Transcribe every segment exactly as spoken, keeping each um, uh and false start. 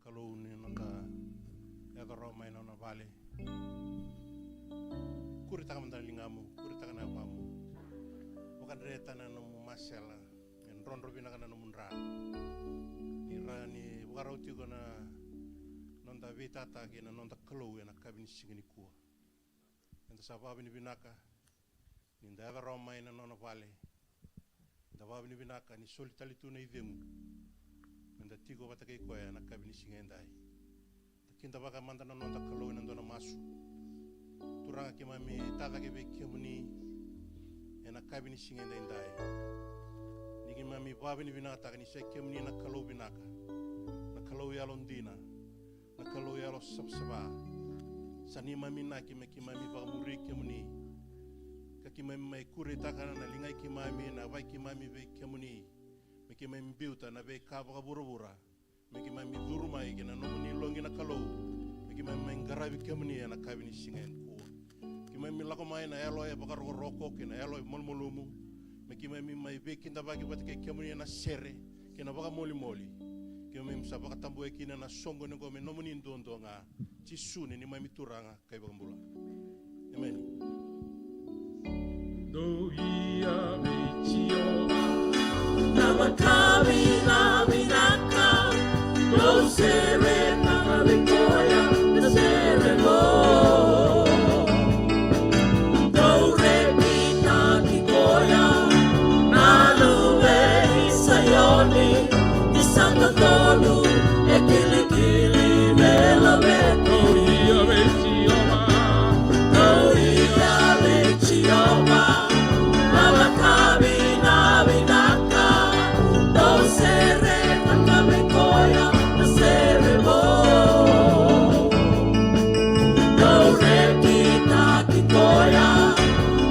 Kalou ni noda yaco rawa mai na nona vale. Kuretaka mada na ligamu, kuretaka na yavamu. Vakadreta na nomu masela, me drodro vinaka na nomu dra. Ni ra ni vakarau tiko na noda veitata kei na noda Kalou ena yakavi ni siga nikua. Eda sa vakavinavinaka ni da yaco rawa mai na nona vale. Da vakavinavinaka ni soli tale tu na icegu me da tiko vata kei koya ena yakavi ni siga edai. Da kidavaka mada na noda Kalou ena dua na masu. Turaga, keimami tacake vei kemuni ena yakavi ni siga edaidai. Ni keimami vakavinavinakataka ni sai kemuni na Kalou vinaka, na Kalou yalodina, na Kalou yalosavasava. Sa neimami inaki me keimami vakamuri kemuni, ka keimami mai kuretaka na ligai keimami, na yavai keimami vei kemuni, me keimami biuta na veika vakavuravura, me keimami curu mai ki na nomuni loqi na Kalou, me keimami mai qaravi kemuni ena yakavi ni siga nikua. Keimami lako mai na yalo e vakarokoroko kei na yalo e malumalumu, me keimami mai veikidavaki vata kei kemuni ena sere kei na vakamolimoli. Keimami sa vakatabuya kina na soqoni oqo me nomuni duadua ga, Jisu na neimami Turaga ka iVakabula. Emeni. Dou ia vei Jiova na vakavinavinaka, dou sereka vei koya na sere vou. Dou rekitaki koya na luve i Saioni, ni sa dodonu e kilikili me laveta. Dou ia vei Jiova, dou ia vei Jiova na vakavinavinaka, dou sereka vei koya na sere vou. Dou rekitaki koya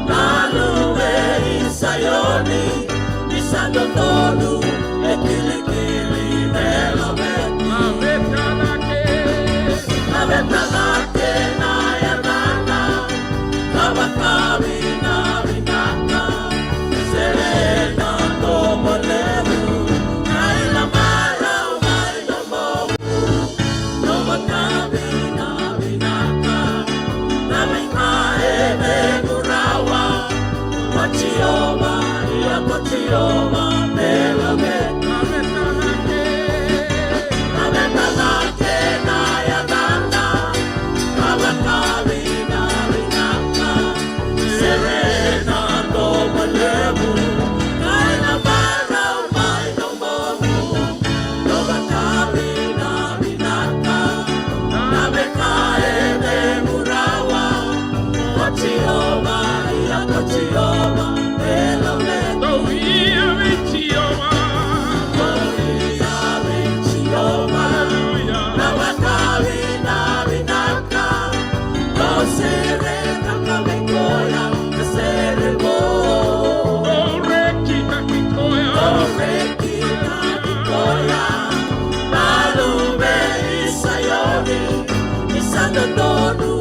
na luve i Saioni, ni sa dodonu e kilikili me laveta. Laveta cake, laveta cake na yacana, na vakavinavinaka, sere na domo levu, na ilamarau mai domomu. Na vakavinavinaka, na veika e cegu rawa. Ko Jiova, ia ko Jiova me laveta. Laveta cake na yacana, na vakavinavinaka, sere na domo levu, na ilamarau mai domomu. Na vakavinavinaka, na veika e cegu rawa. Ko Jiova, ia ko Jiova me laveta. Dou ia vei Jiova. Dou ia vei Jiova. Aleluya. Na vakavinavinaka, dou sereka vei koya na sere vou. Dou rekitaki koya. Dou rekitaki koya na luve i Saioni, ni sa dodonu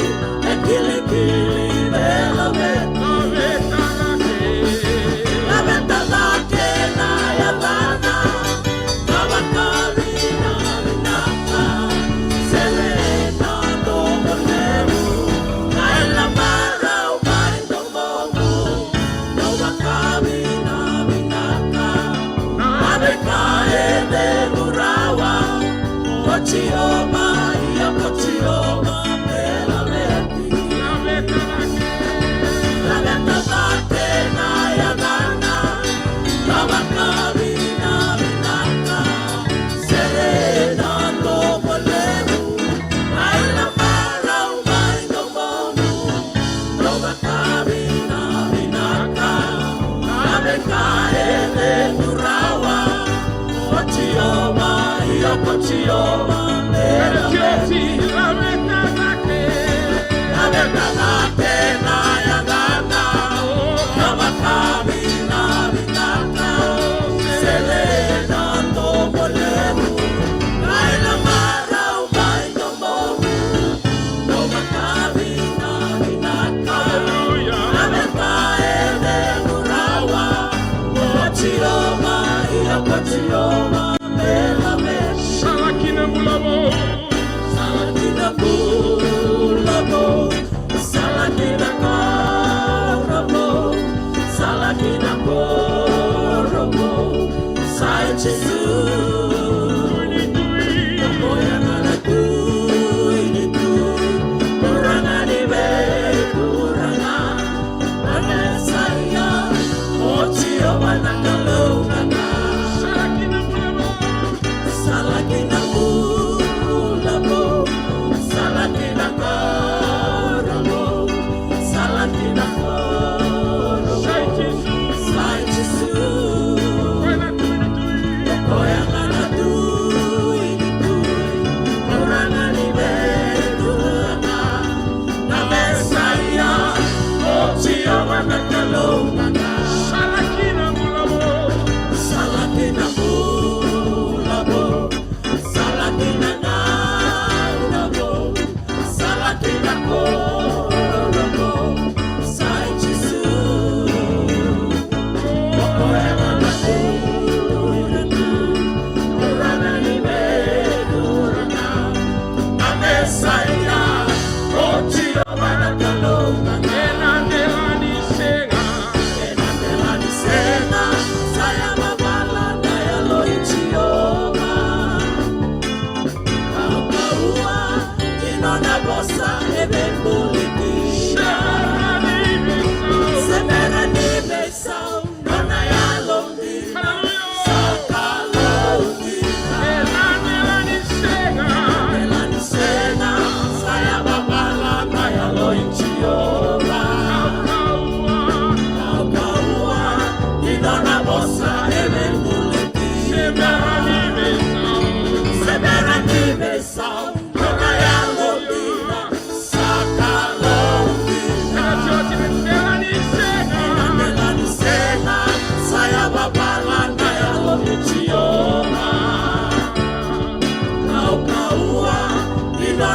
e kilikili me laveta. Laveta cake na yacana, na vakavinavinaka, sere na domo levu, na ilamarau mai domomu. Na vakavinavinaka, na veika e cegu rawa. Ko Jiova, ia ko Jiova me laveta. Laveta cake na yacana, na vakavinavinaka, sere na domo levu, na ilamarau mai domomu. Na vakavinavinaka, na veika e cegu rawa. Ko Jiova, ia ko Jiova me laveta. Laveta cake na yacana, na vakavinavinaka, sere na domo levu, na ilamarau mai domomu. Na vakavinavinaka. Aleluya. Na veika e cegu rawa. Ko Jiova, ia ko Jiova me laveta. Sala ki na bula vou.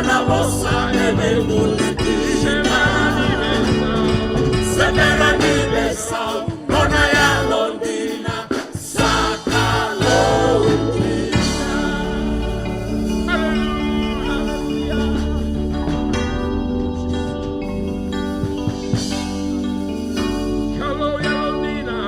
Na vosa e veivuke kina. Sebera ni veisau, nona yalodina sa kalou kina. Hallelujah. Kalou yalodina.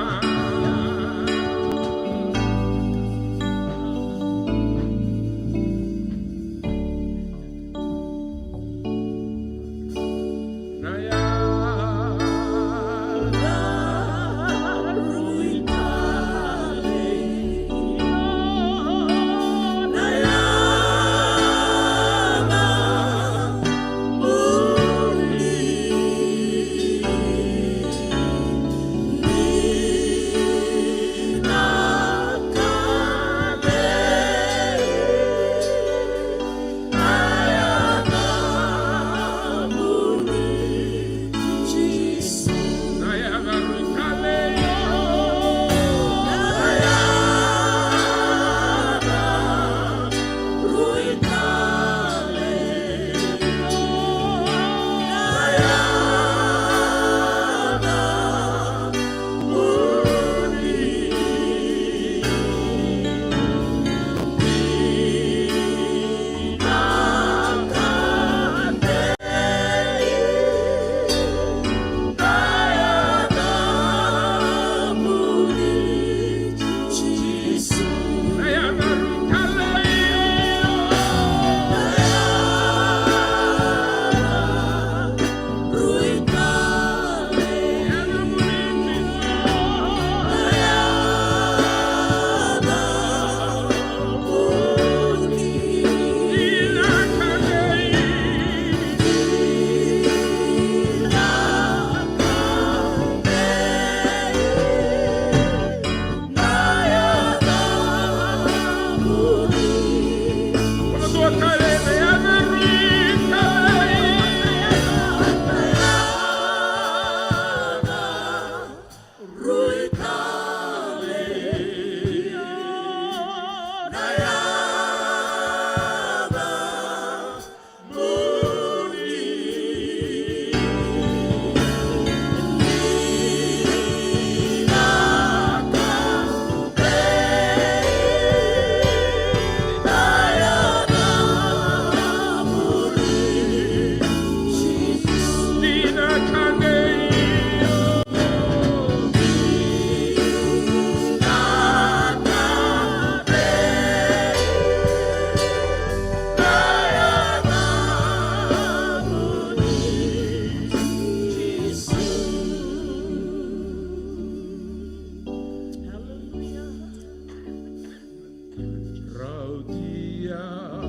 Rauti au.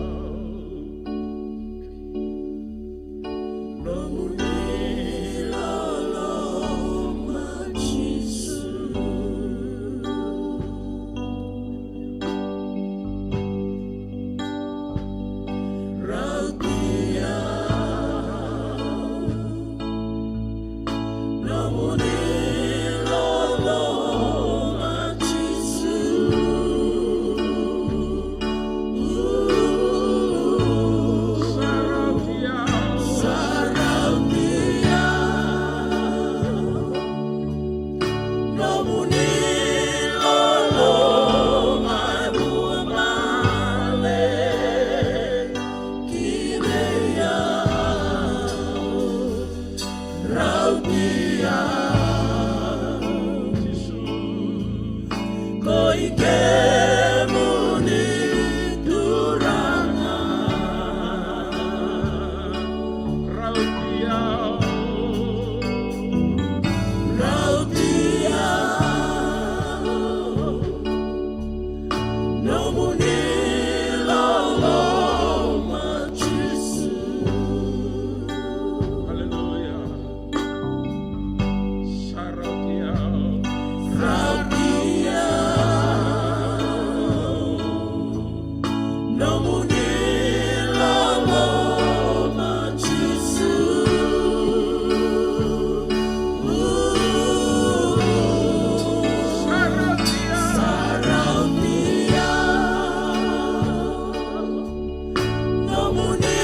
Nomuni loloma Jisu. Rauti au. Nomuni loloma Jisu. Sa rauti au. Nomuni loloma, loloma e kilai au. Rauti au, Jisu, ko i kemuni Turaga. Rauti au, rauti au. Nomuni loloma Jisu. Hallelujah. Sa rauti au. Rauti au. Nomuni loloma Jisu. Sa rauti au. Sa rauti au. Nomuni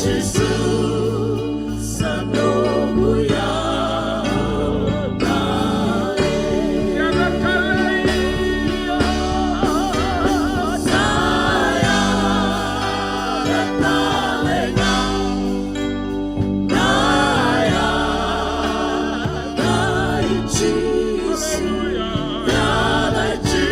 Jisu sa noqu yaca. Sa yaca tale ga. Na yaca i Jisu. Yaca i Jisu.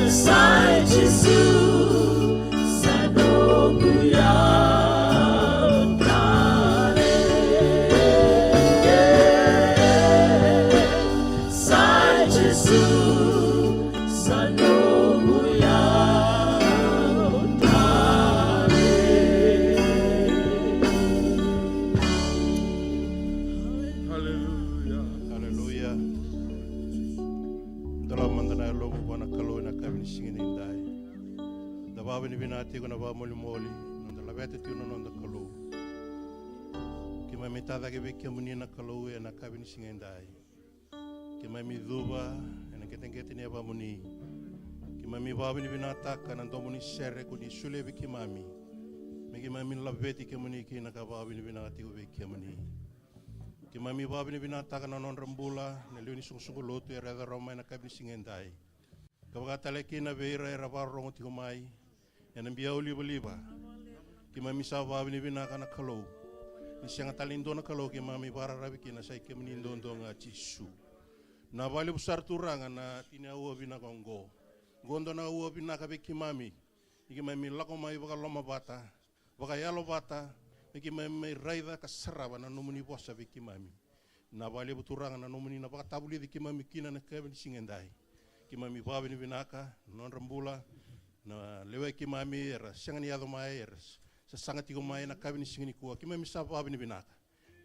Sai Jisu sa noqu yaca. Sai Jisu sa noqu yaca. Haleluya. Haleluya. Dolava mada na yalomu vua na Kalou ena yakavi ni siga nidai. Da vakavinavinaka tiko na vakamolimoli, noda laveta tiko na noda Kalou. Keimami tacake vei kemuni na Kalou ena yakavi ni siga nidai. Keimami cuva ena qeteqete ni yavamuni. Keimami vakavinavinakataka na domo ni sere ko ni solia vei keimami me keimami laveti kemuni kina ka vakavinavinaka tiko vei kemuni. Keimami vakavinavinakataka na nodra bula na lewe ni soqosoqo lotu era yaco rawa mai ena yakavi ni siga edai. Ka vaka tale kina vei ira era vakarorogo tiko mai ena biau livaliva. Keimami sa vakavinavinaka na Kalou ni sega tale ni dua na Kalou keimami vakararavi kina, sa i kemuni duadua ga Jisu. Na vakalevu sara Turaga na tini aua vinaka oqo. Oqo dua na aua vinaka vei keimami ni keimami lako mai vakalomavata, vakayalovata, me keimami mai raica ka sarava na nomuni vosa vei keimami. Na vakalevu Turaga na nomuni na vakatavulici keimami kina na yakavi ni siga edai. Keimami vakavinavinaka na nodra bula na lewe i keimami era sega ni yaco mai, era sasaga tiko mai na yakavi ni siga nikua. Keimami sa vakavinavinaka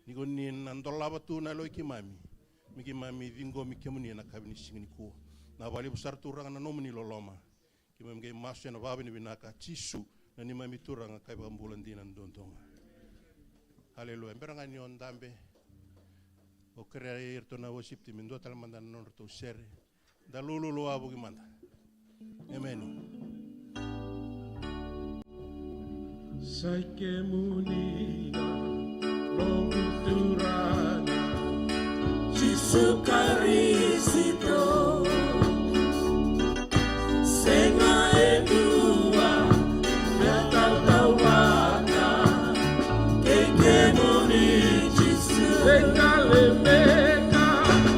ni ko ni na dolava tu na yalo i keimami me keimami ciqomi kemuni ena yakavi ni siga nikua. Na vakalevu sara Turaga na nomuni loloma. Keimami qai masu ena vakavinavinaka Jisu na neimami Turaga ka iVakabula dina duadua ga. Haleluya. Bera ga ni o dabe, o kerea iratou na worship team me dua tale mada na nodratou sere. Da lululu wavoki mada. Emeni. Sa i kemuni na noqu Turaga Jisu Karisito. Sega e dua me tautauvata kei kemuni Jisu. Dei tale beka,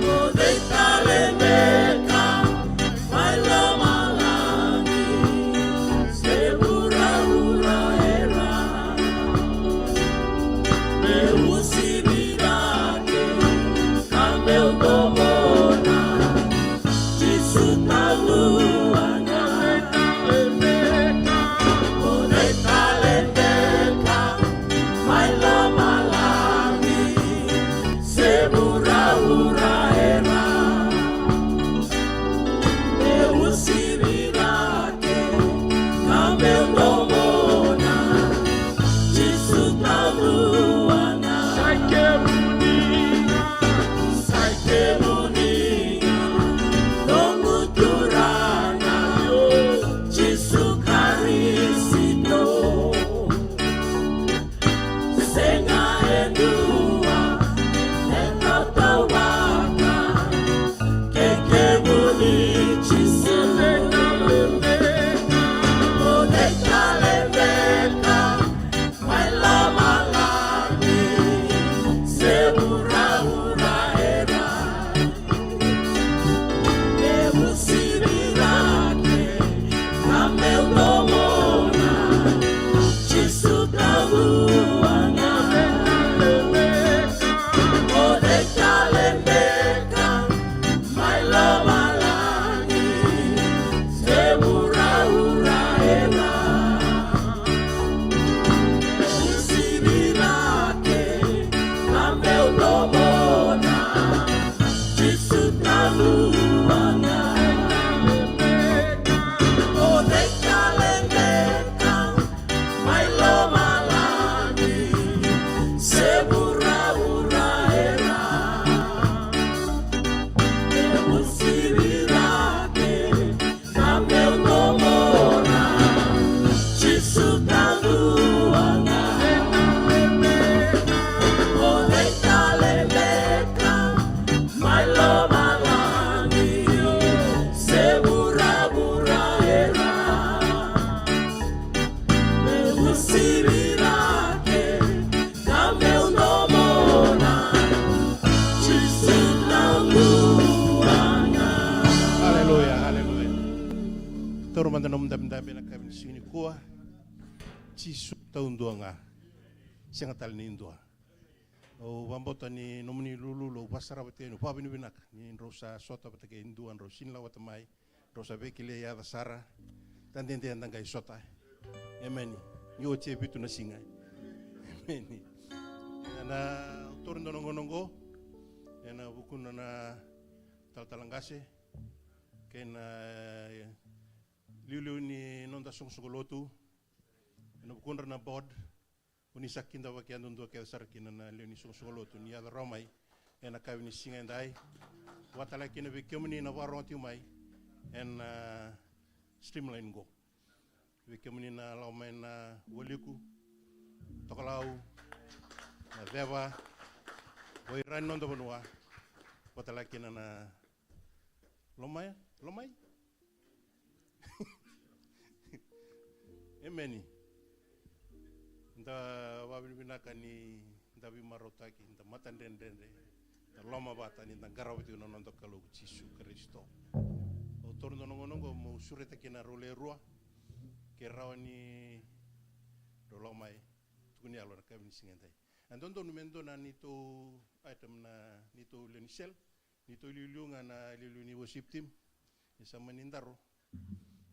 o dei tale beka mai lomalagi se vuravura era. Me uasivi cake ka meu domona Na nomu dabedabe na kavi ni siga ni kua. Jisu taudua ga. Sega tale ni dua. Au vakabauta ni nomuni lululu, au vakasarava tiko yani, au vakavinavinaka ni drau sa sota vata kei dua drau sini lako vata mai, drau sa veikilai yaca sara. Da dede da qai sota. Emeni. Ni oti e vitu na siga. Emeni. Ena taura dua na gauna oqo ena vukuna na talatala qase kei na liuliu ni noda soqosoqo lotu, ena vukudra na board, o ni sa kidavaki yadudua kece sara kina na lewe ni soqosoqo lotu ni yaco rawa mai ena kavi ni siga edai. Vakatale kina vei kemuni na vakarogo tiko mai ena, ah, streamline qo. Vei kemuni na lako mai na Waliku, Tokalau, na Ceva, o ira ni noda vanua. Vakatale kina na Lomai, Lomai. Emeni. Da vakavinavinaka ni da veimarautaki, da matadredredre, da lomavata ni da qarava tiko na noda Kalou ko Jisu Karisito. Au taura dua na gauna oqo meu sureta kina rau lewe rua ke rawa ni rau lako mai, tukuni yalo na kavi ni siga edai. E dodonu me dua na neitou item na neitou lewe ni sel, neitou iliuliu ga na iliuliu ni worship team. Ni sa mani daro,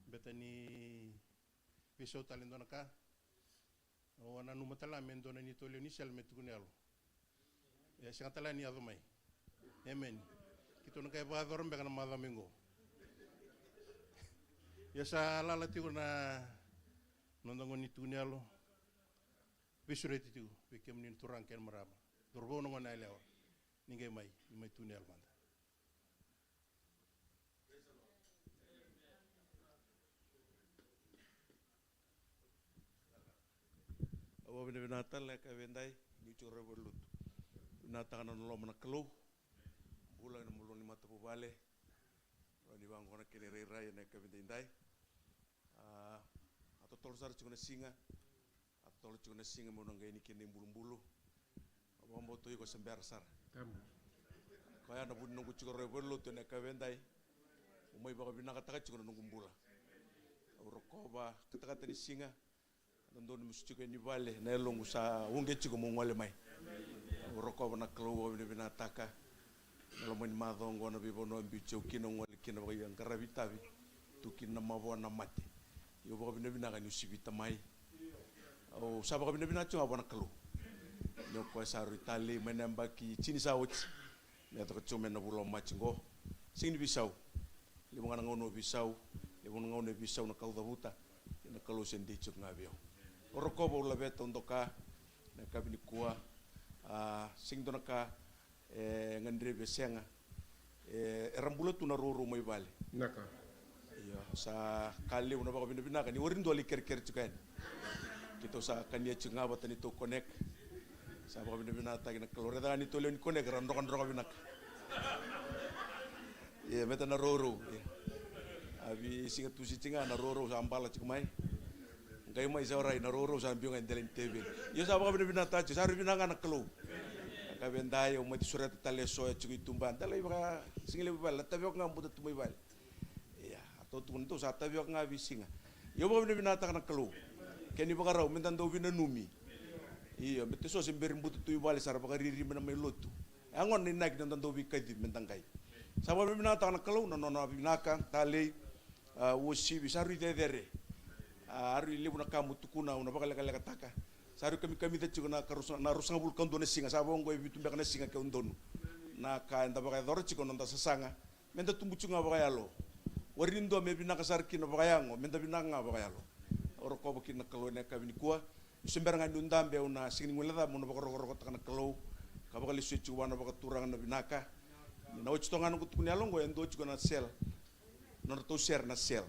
beta ni veisau tale dua na ka. Au a nanuma tale ga me dua na neitou lewe ni sel me tukuni yalo. E sega tale ni yaco mai. Emeni. Keitou na qai vakayacora beka na macawa mai qo. Ia sa lala tiko na noda gauna ni tukuni yalo. Veisureti tiko vei kemuni na turaga kei na marama, cauravou, na gone yalewa, ni qai mai, ni mai tukuni yalo mada. Au vakavinavinaka tale na yakavi edai niu tiko rawa i valenilotu. Vinakataka na loloma na Kalou. Bula ena malua ni matavuvale. Rawa ni vaqo na kena irairai ena yakavi edaidai. A, a totolo sara tiko na siga. A totolo tiko na siga meu na qai ni kina ibulubulu. Au vakabauta o iko se bera sara. Koya na vu ni noqu tiko rawa i valenilotu ena yakavi edai. Au mai vakavinakataka tiko na noqu bula. Au rokova katakata ni siga. Na dodonu meu se tiko yani vale, na yaloqu sa uqeti tiko meu gole mai. Au rokova na Kalou, vakavinavinakataka na loma ni macawa oqo, na veivanua biu tiko kina, gole kina, vakaiqaravi itavi, tu kina na mavoa, na mate. Ia au vakavinavinaka niu sivita mai. Au sa vakavinavinaka tiko ga vua na Kalou ni o koya sa rui talei mai na yabaki tini sa oti me yaco ka tiko mai na vula o Maji qo. Siga ni veisau. Levu ga na gauna o veisau, levu na gauna e veisau na ka au cavuta. Ia na Kalou se dei tiko ga vei au. Au rokova, au laveta, au doka na yakavi nikua. A, sega ni dua na ka e gadrevi e sega. E, era bula tu na rourou mai vale. Io, sa ka levu na vakavinavinaka ni warai dua lai kerekere tiko yani. Keitou sa kania tiko ga vata neitou connect. Sa vakavinavinakataki na Kalou. Raica ga neitou lewe ni connect, ra drokadroka vinaka. Ia, meda na rourou. Ia. A veisiga Tusiti ga na rourou sa bala tiko mai. Qai mai sa warai na rourou sa biu ga e dela ni teveli. Io, sa vakavinavinakataki, sa rui vinaka ga na Kalou. Na ka vei dai, au mati sureta tale eso e tiko i tuba. Da lai vakasigalevu i vale, na tavioka ga buta tu mai vale. Ia, a tou tukuna, tou sa tavioka ga veisiga. Io, vakavinavinakataka na Kalou. Kena ivakarau, meda dau veinanumi. Io, me te so se bera ni buta tu i vale, sa ra vakariri me na mai lotu. E a gona na inaki ni noda dau veikacivi meda qai. Sa vakavinavinakataka na Kalou na nona vinaka talei. A, uasivi sa rui cecere. A, a rui levu na ka mo tukuna, au na vakalekalekataka. Sa rui kamikamica tiko na ka rusa, na ruasagavulu ka dua na siga, sa vo oqo e vitu beka na siga keu donu. Na ka eda vakayacora tiko na noda sasaga. Meda tubu tiko ga vakayalo. Warai ni dua me vinaka sara kina vakayago, meda vinaka ga vakayalo. Au rokova kina na Kalou ena yakavi nikua. Niu se bera ga niu dabe, au na sega ni guilecavi, au na vakarokorokotaka na Kalou ka vakalesuya tiko vua na vakaturaga na vinaka. Ni na oti toka ga noqu tukuni yalo oqo, e dua tiko na cell, nodratou sere na cell.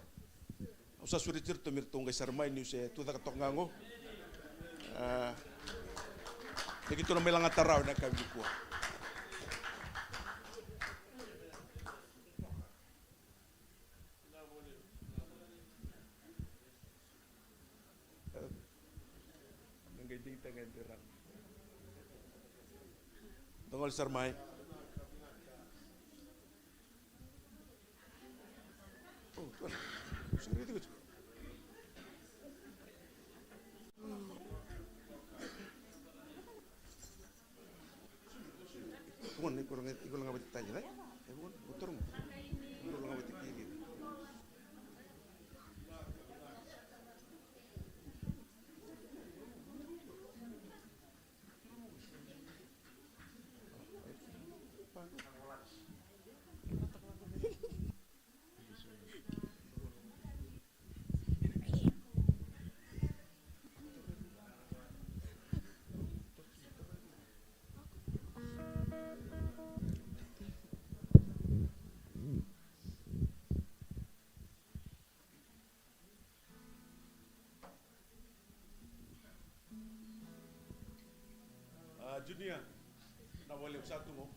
Au sa sureti iratou me ratou qai sara mai niu se tucake toka ga oqo. A, me keitou na mai lagata rawa ena yakavi nikua. Dou gole sara mai. Iko na iko na iko na gavati tani, e? E iko na iko na gavati kiri. A, Junior, na wale sa tu mo.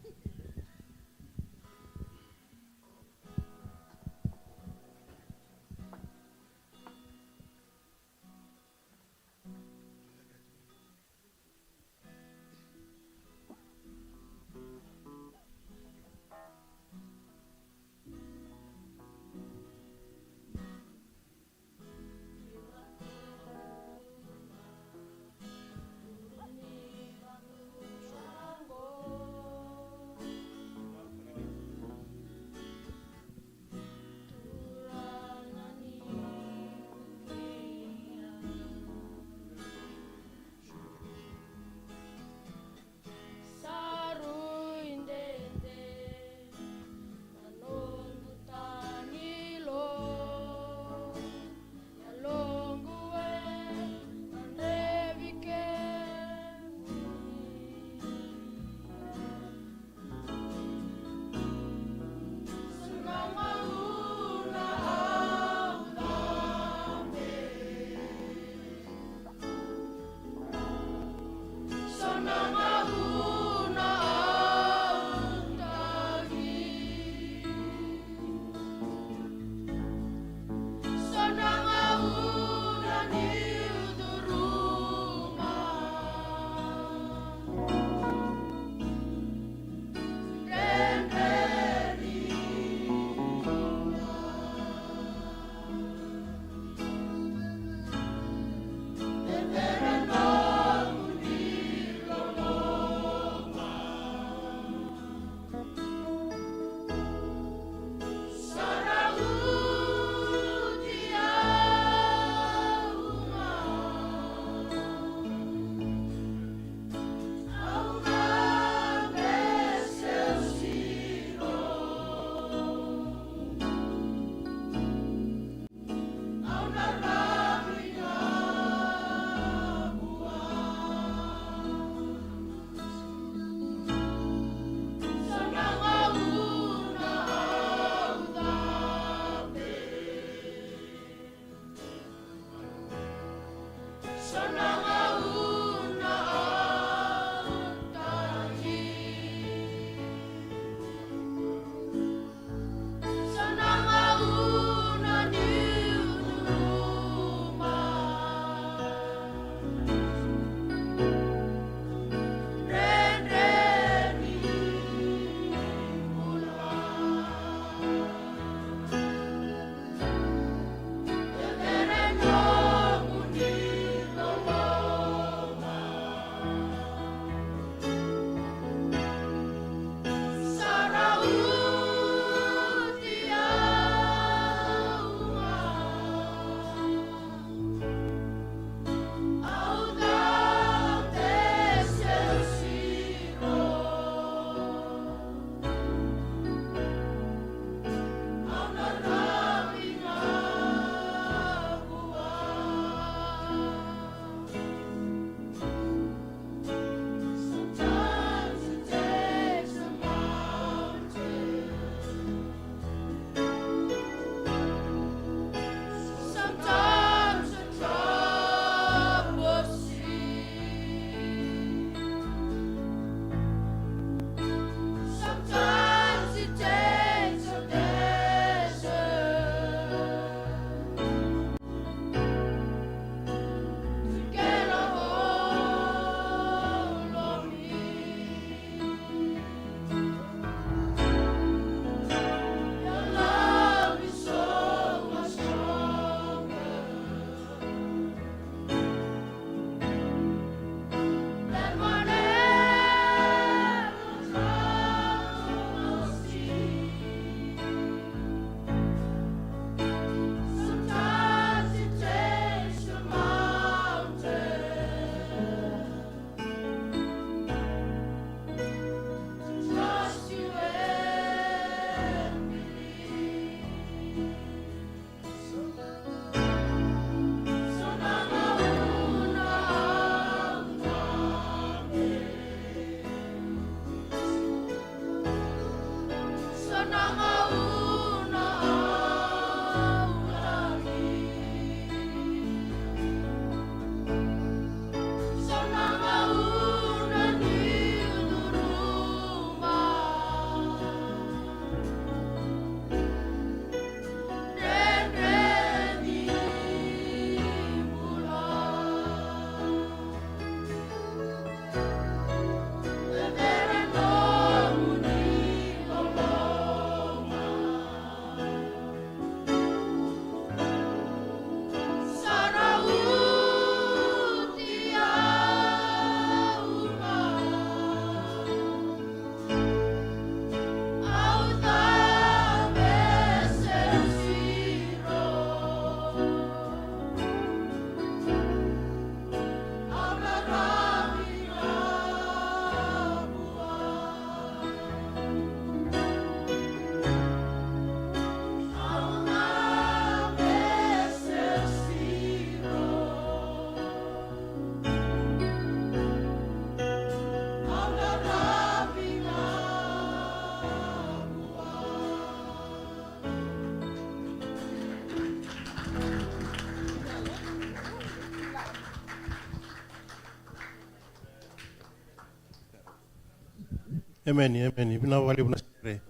Emeni, emeni. Vinaka vakalevu na sere.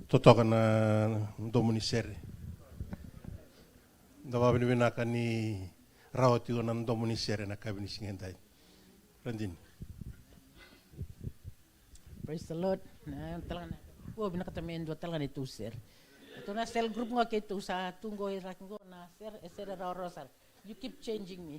Totoka na domo ni sere. Da vakavinavinaka ni rawa tiko na domo ni sere na kavi ni siga edai. Radini. Praise the Lord. Na tala ga na, ua vinakata me dua tala ga na itou sere. Tou na cell group ga keitou sa tu qo i raki qo na sere, e sere rawarawa sara. You keep changing me.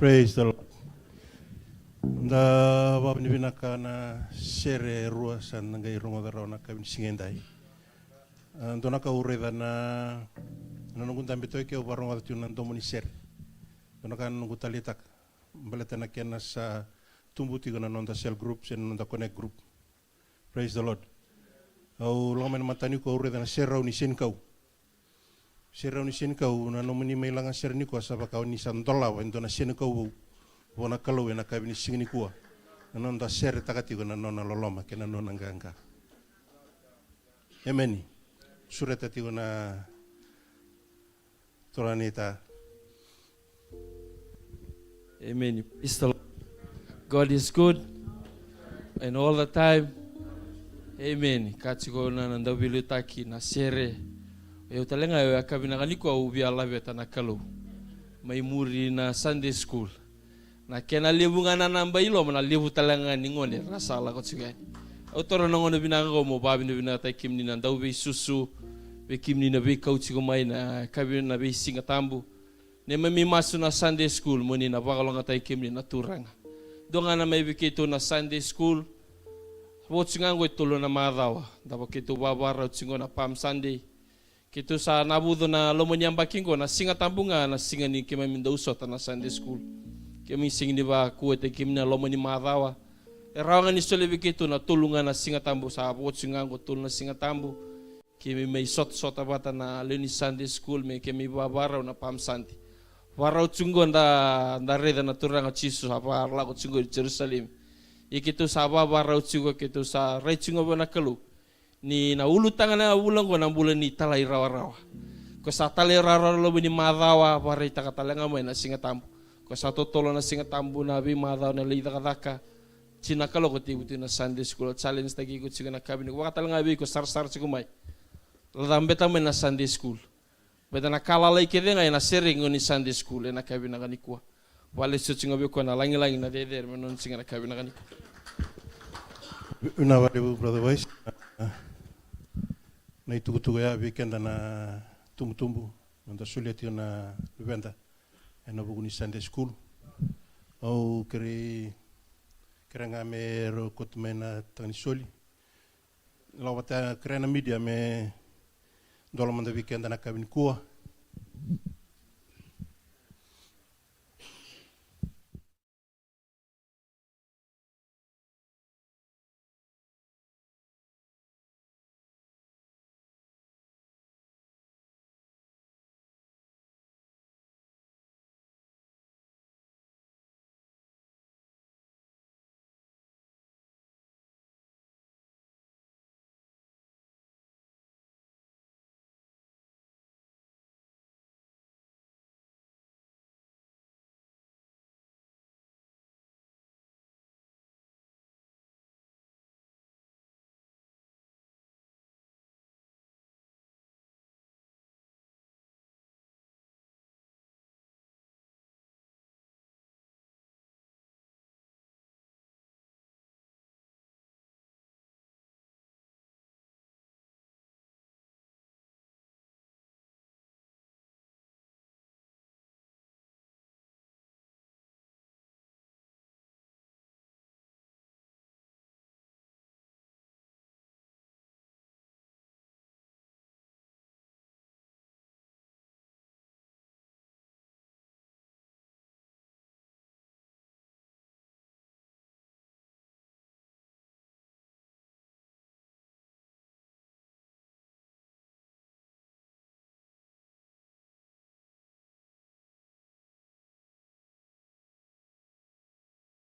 Praise the Lord. Da vakavinavinaka na sere e rua sa na qai rogoca rawa na yakavi ni siga edai. A, dua na ka au raica na, na noqu dabe toka ke au vakarogoca tiko na domo ni sere. Dua na ka na noqu taleitaka. Baleta na kena sa tubu tiko na noda cell group se na noda connect group. Praise the Lord. Au lako mai na mataka nikua au raica na serau ni senikau. Serau ni senikau, na nomuni mai laga sere nikua sa vaka o ni sa dolava e dua na senikau vou. Vua na Kalou ena yakavi ni siga nikua. Na noda seretaka tiko na nona loloma kei na nona qaqa. Emeni. Sureta tiko na turaga ni ta. Amen. Praise the Lord. God is good and all the time. Amen. Ka tiko na, na dauveiliutaki na sere. O yau tale ga, o yau yakavi na ka nikua au via laveta na Kalou. Mai muri na Sunday school. Na kena levu ga na naba i loma, na levu tale ga ni gone ra sa lako tiko yani. Au taura na gauna vinaka oqo mo vakavinavinakataki kemuni na dauveisusu, vei kemuni na veikau tiko mai na yakavi na veisiga tabu. Neimami masu na Sunday school, mo ni na vakalougatataki kemuni na Turaga. Dua ga na mai vei keitou na Sunday school, vo tiko ga oqo e tolu na macawa. Dau vaka keitou vavakarau tiko oqo na Palm Sunday. Keitou sa navuca na loma ni yabaki oqo na Siga Tabu ga na siga ni keimami dau sota na Sunday school. Keimami sega ni vakakuataki kemuni na loma ni macawa. E rawa ga ni solia vei keitou na tolu ga na Siga Tabu, sa vo tiko ga oqo tolu na Siga Tabu. Keimami mai sotasota vata na lewe ni Sunday school me keimami vavakarau na Palm Sunday. Vakarau tiko oqo da, da raica na Turaga o Jisu sa vakalako tiko oqo i Jerusalemi. Ia keitou sa vavakarau tiko, keitou sa rai tiko vua na Kalou. Ni na ulutaga na vula oqo na bula ni talairawarawa. Ko sa talairawarawa na loma ni macawa, vakaraitaka tale ga mai na Siga Tabu. Ko sa totolo na Siga Tabu na veimacawa na lai cakacaka. Tiko na kaloko tekivu tiko na Sunday school. Challenge taki iko tiko na yakavi ni, vaka tale ga vei iko sarasara tiko mai. Cabeta mai na Sunday school. Baleta na ka lalai kece ga ena sereki oqo ni Sunday school ena yakavi vinaka nikua. Vakalesuya tiko ga vei koya na lagilagi na cecere me nona tiko ga na yakavi vinaka nikua. Vinaka vakalevu, Brother Vice. Na itukutuku ya vei keda na tubutubu, noda solia tiko na luveda ena vuku ni Sunday school. Au kerei, kerea ga me rau kauta mai na taga ni soli. Lako vata, kerea na media me dola mada vei keda na yakavi nikua.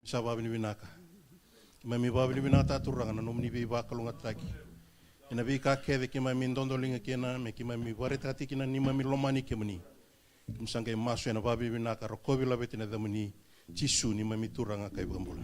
Sa vakavinavinaka. Keimami vakavinavinakataka, Turaga, na nomuni veivakalougatataki ena veika kece keimami dodoliga kina, me keimami vakaraitaka tiko kina ni keimami lomani kemuni. Keimami sa qai masu ena vakavinavinaka, rokovi laveti na yacamuni, Jisu, neimami Turaga ka iVakabula.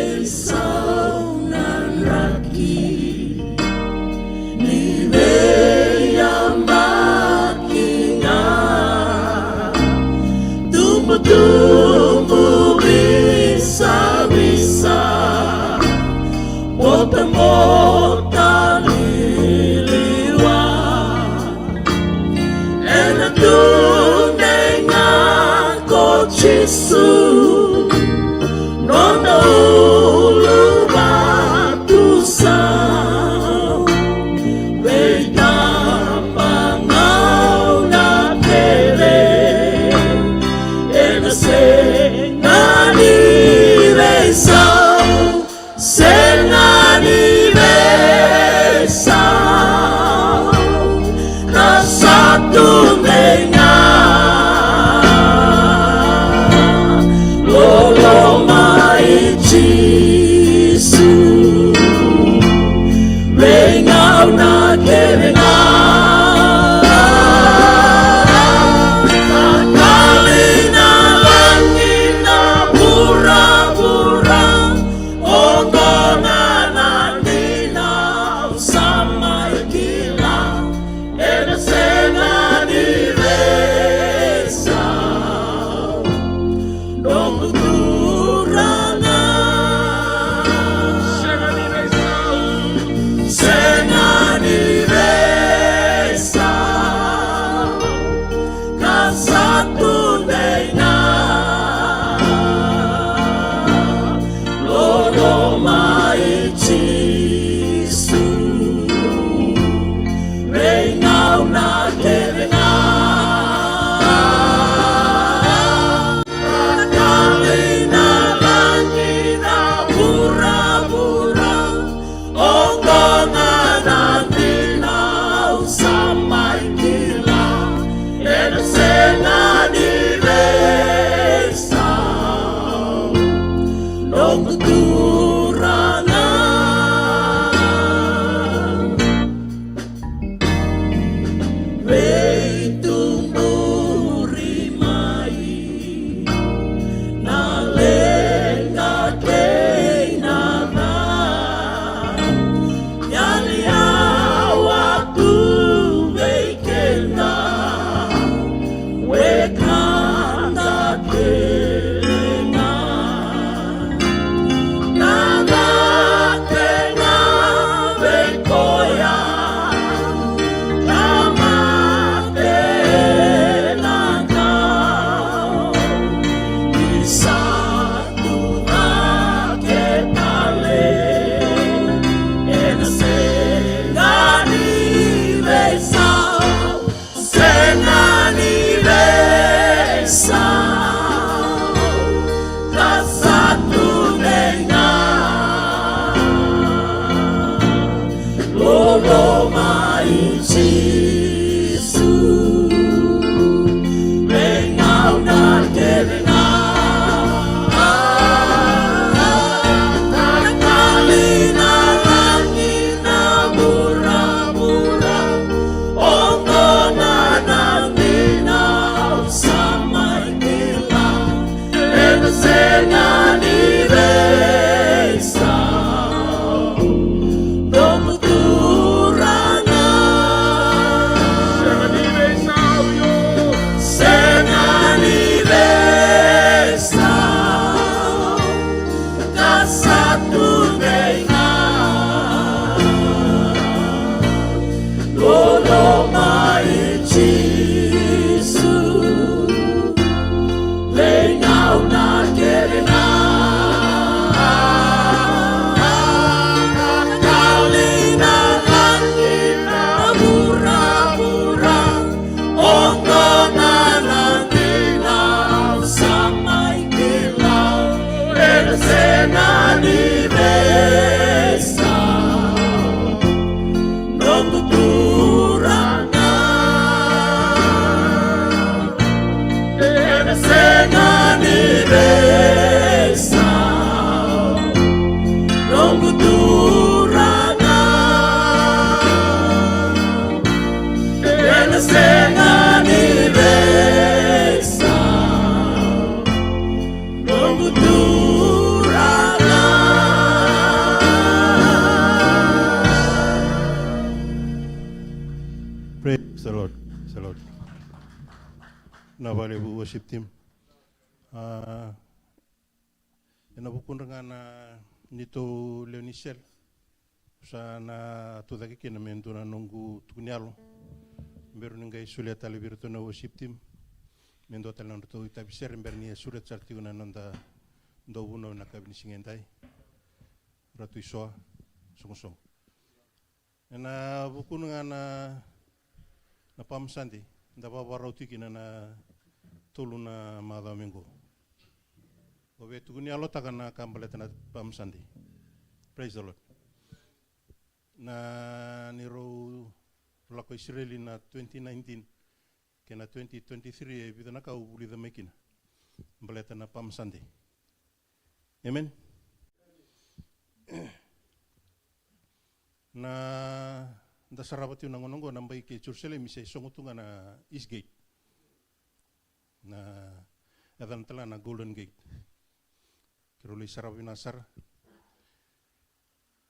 Veiveisau na draki ni veiyabaki ga, tubutubu O taliliwa, ena tudei ga ko Jisu, nona uluvatu sa vei tamaqu na kele, ena sega ni veisau, sega ni veisau, ka sa tudei ga. Loloma i Jisu, vei gauna kece ga. Kakali na lagi na vuravura, oqo ga na dina au sa mai kila, ena sega ni veisau noqu Turaga. Sega ni veisau, sega ni veisau, ka sa tudei ga. Loloma i Jisu, vei gauna kece ga. Kakali na lagi na vuravura, oqo ga na dina au sa mai kila, ena sega ni veisau noqu Turaga. Veituburi mai na leqa kei na ca, yali au a tu vei keda, wekada kece ga. Na cake ga vei koya ka mate ena kau, ni sa tu cake tale, ena sega ni veisau, sega ni veisau, ka sa tudei ga. Loloma i Jisu, vei gauna kece ga. Kakali na lagi na vuravura, oqo ga na dina au sa mai kila, ena sega ni veisau noqu Turaga. Sega ni veisau, io. Sega ni veisau, ka sa tudei ga. Loloma i Jisu, vei gauna kece ga. Kakali na lagi na vuravura, oqo ga na dina au sa mai kila, ena sega ni veisau noqu Turaga. Ena sega ni veisau noqu Turaga. Ena sega ni veisau noqu Turaga. Praise the Lord. Praise the Lord. Vinaka vakalevu worship team. Ah, ena vukudra ga na neitou lewe ni sele. Sa na tucake kina me dua na noqu tuku ni yalo. Bera ni qai solia tale vei iratou na worship team me dua tale na nodratou itavi sere, bera ni a sureta sara tiko na noda dauvunau na yakavi ni siga edai. Ratu Isoa, sogosogo. Ena vukuna ga na, na Palm Sunday, da vavarau tiko kina na tolu na macawa mai qo. O via tukuni yalotaka na ka baleta na Palm Sunday. Praise the Lord. Na ni rau lako Isireli na twenty nineteen kei na twenty twenty-three, e vica na ka au vulica mai kina baleta na Palm Sunday. Amen. Na, da sarava tiko na gauna oqo na bai kei Jerusalemi se sogo tu ga na East Gate. Na yacana tale ga na Golden Gate. Keirau lai sarava vinaka sara.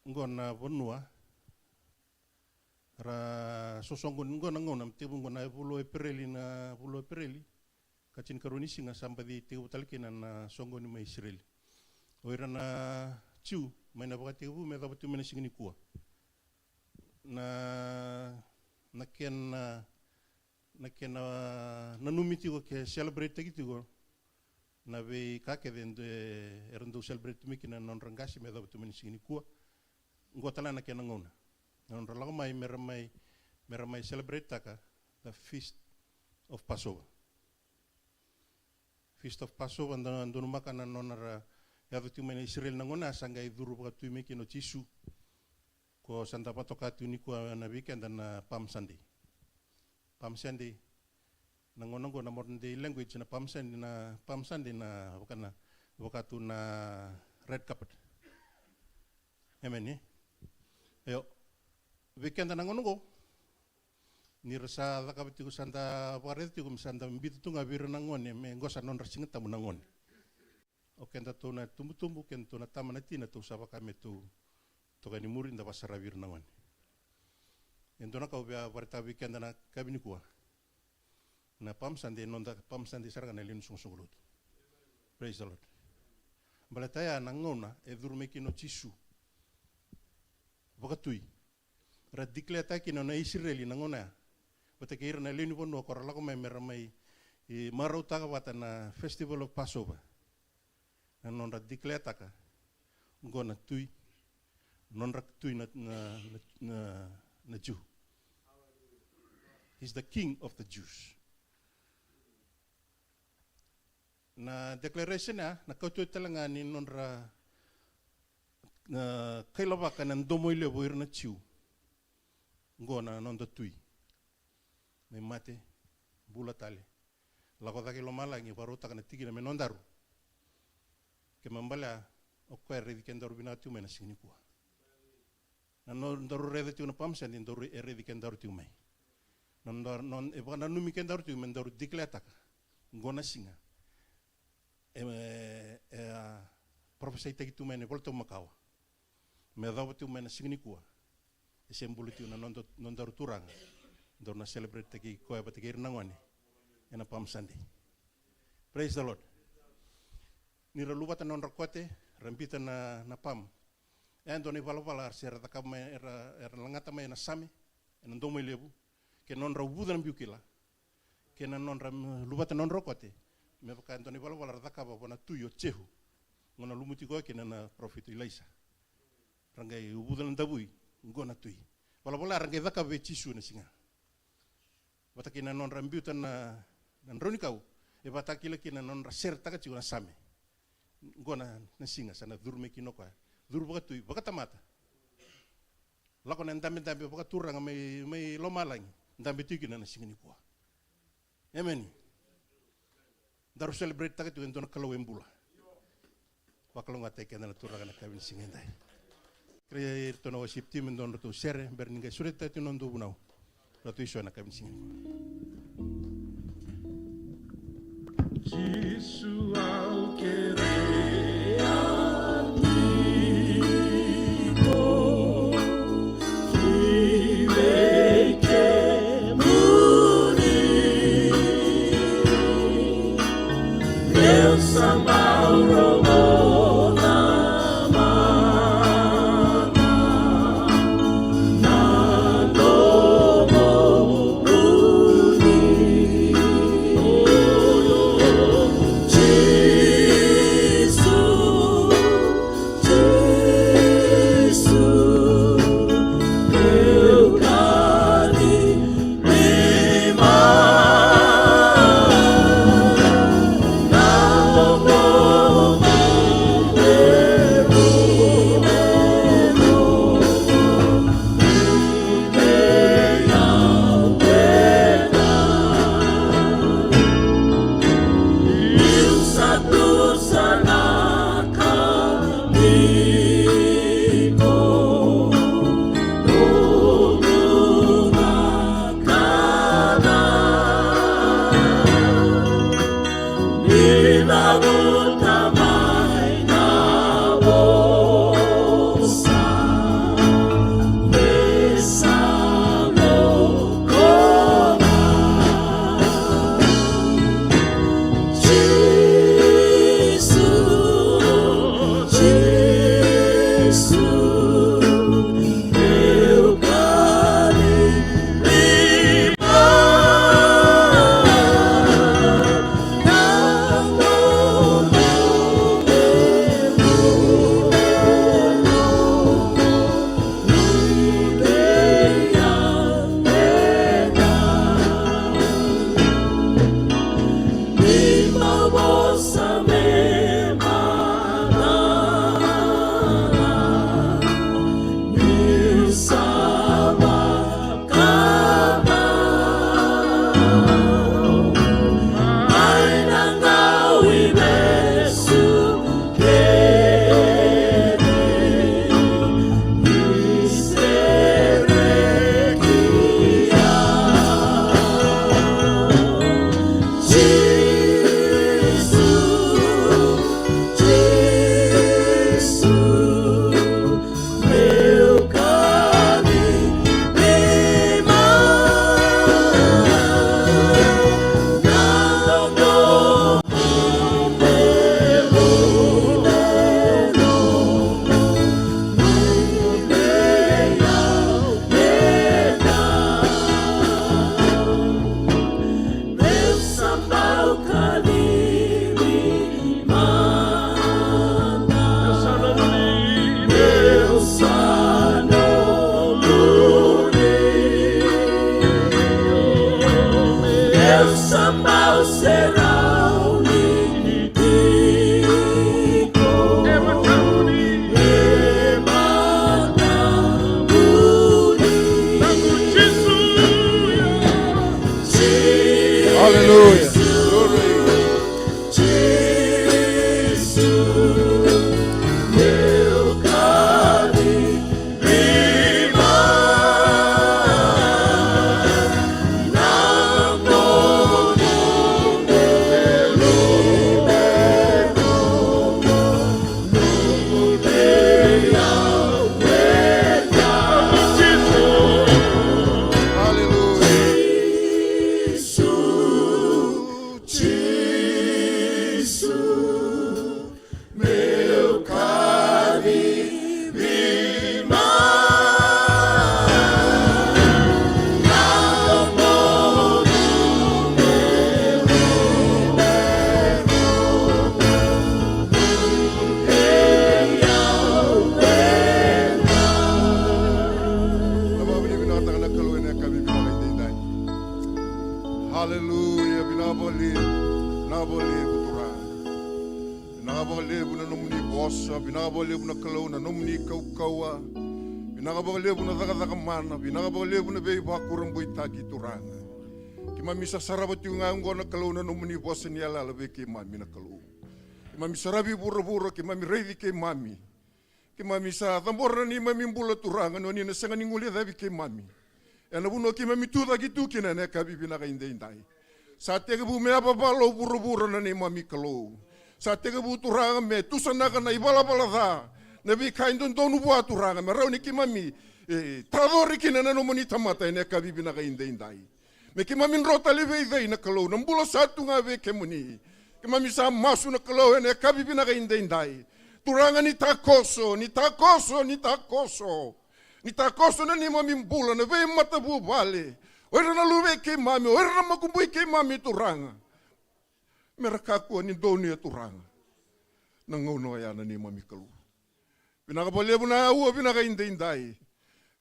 Oqo na vanua ra sosoqoni, oqo na gauna tekivu oqo na vula o Epereli, na vula o Epereli ka tinikarua ni siga sa baci tekivu tale kina na soqoni mai Isireli. O ira na Jiu mai na vakatekivu me yacova tu mai na siga nikua. Na, na kena, na kena nanumi tiko ke celebrate taki tiko na veika kece e, era dau celebrate tu mai kina na nodra qase me yacova tu mai na siga nikua. Oqo tale na kena gauna na nodra lako mai mera mai, mera mai celebrate taka the Feast of Passover. Feast of Passover, da donumaka na nona ra yaco tiko mai na Isireli na gauna sa qai curu vakatui mai kina o Jisu. Ko sa da vakatoka tiko nikua na vei keda na Palm Sunday. Palm Sunday, na gauna oqo na modern day language na Palm Sunday, na Palm Sunday na vaka na, vaka tu na red carpet. Amen, e? Io. Vei keda na gauna oqo, ni ra sa cakava tiko, sa da vakaraica tiko me sa da biuta tu ga vei ira na gone me qo sa nodra Siga Tabu na gone. O kedatou na tubutubu, kedatou na tama na tina, tou sa vaka me tou toka yani muri, da vakasaravi ira na gone. E dua na ka au via vakaraitaka vei keda na yakavi nikua. Na Palm Sunday, noda Palm Sunday sara ga na lewe ni soqosoqo lotu. Praise the Lord. Baleta ya na gauna e curu mai kina o Jisu vakatui. Ra declare-taka kina na Isireli na gauna ya vata kei ira na lewe ni vanua ko ra lako mai mera mai, e, marautaka vata na Festival of Passover. Na nodra declare-taka, oqo na tui, nodra tui na, na, na, na, na Jiu. He's the king of the Jews. Na declaration ya na kauti oti tale ga ni nodra, na kailavaka na domo i levu o ira na Jiu. Oqo na noda tui. Mai mate, bula tale, lako cake i lomalagi, vakarautaka na tikina me nodaru. Ke me balea, o koya e raici kedaru vinaka tiko mai na siga nikua. Na nodaru raica tiko na Palm Sunday, daru e raici kedaru tiko mai. Na nodaru, non, e vakananumi kedaru tiko me daru declare-taka oqo na siga e, e, e a prophesy-taki tiko mai na iVola Tabu Makawa me yacova tiko mai na siga nikua. E se bula tiko na noda, nodaru Turaga. Daru na celebrate-taki koya vata kei ira na gone ena Palm Sunday. Praise the Lord. Ni ra luvata na nodra kote, ra biuta na, na palm. E dua na ivalavala se ra cakava mai, era, era lagata mai ena Same, ena Domoilevu, kei na nodra uvuca na biu kila, kei na nodra, mm, luvata na nodra kote. Me vaka e dua na ivalavala ra cakava vua na tui o Jehu, gauna lumuti koya kina na parofita o Ilaisa. Ra qai uvuca na davui, oqo na tui. Valavala ra qai cakava vei Jisu na siga. Vata kei na nodra biuta na, na draunikau, e vakatakila kina na nodra seretaka tiko na Same. Oqo na, na siga sa na curu mai kina o koya. Curu vakatui, vakatamata. Lako na dabedabe vakaturaga mai, mai lomalagi. Dabe tiko kina na siga nikua. Emeni. Daru celebrate-taka tiko e dua na Kalou e bula. Vakalougatataki keda na Turaga na yakavi ni siga edai. Kerei iratou na worship team me dua nodratou sere, bera ni qai sureta tiko na nodatou vunau. Ratu Isoa na yakavi ni siga edai. Jisu au kerea tiko. Hallelujah. Na vakavinavinakataka na Kalou ena yakavi vinaka edaidai. Haleluya, vinaka vakalevu, vinaka vakalevu Turaga. Vinaka vakalevu na nomuni vosa, vinaka vakalevu na Kalou na nomuni kaukauwa. Vinaka vakalevu na cakacaka mana, vinaka vakalevu na veivakurabuitaki Turaga. Keimami sa sarava tiko ga oqo na Kalou na nomuni vosa ni yalayala vei keimami na Kalou. Keimami saravi vuravura, keimami raici keimami. Keimami sa cabora na neimami bula Turaga, ni oni na sega ni guilecavi keimami. Ena vanua keimami tucake tu kina ena yakavi vinaka edaidai. Sa tekivu me yavavalo vuravura na neimami Kalou. Sa tekivu Turaga me tusanaka na ivalavala ca, na veika e dodonu vua Turaga, me rawa ni keimami, e, tacori kina na nomuni tamata ena yakavi vinaka edaidai. Me keimami dro tale vei cei na Kalou, na bula sa tu ga vei kemuni. Keimami sa masu na Kalou ena yakavi vinaka edaidai. Turaga ni takoso, ni takoso, ni takoso. Ni takoso na neimami bula, na veimatavuvale. O ira na luvei keimami, o ira na makubui keimami Turaga. Me ra kakua ni donuya Turaga. Na gauna oya na neimami Kalou. Vinaka vakalevu na aua vinaka edaidai.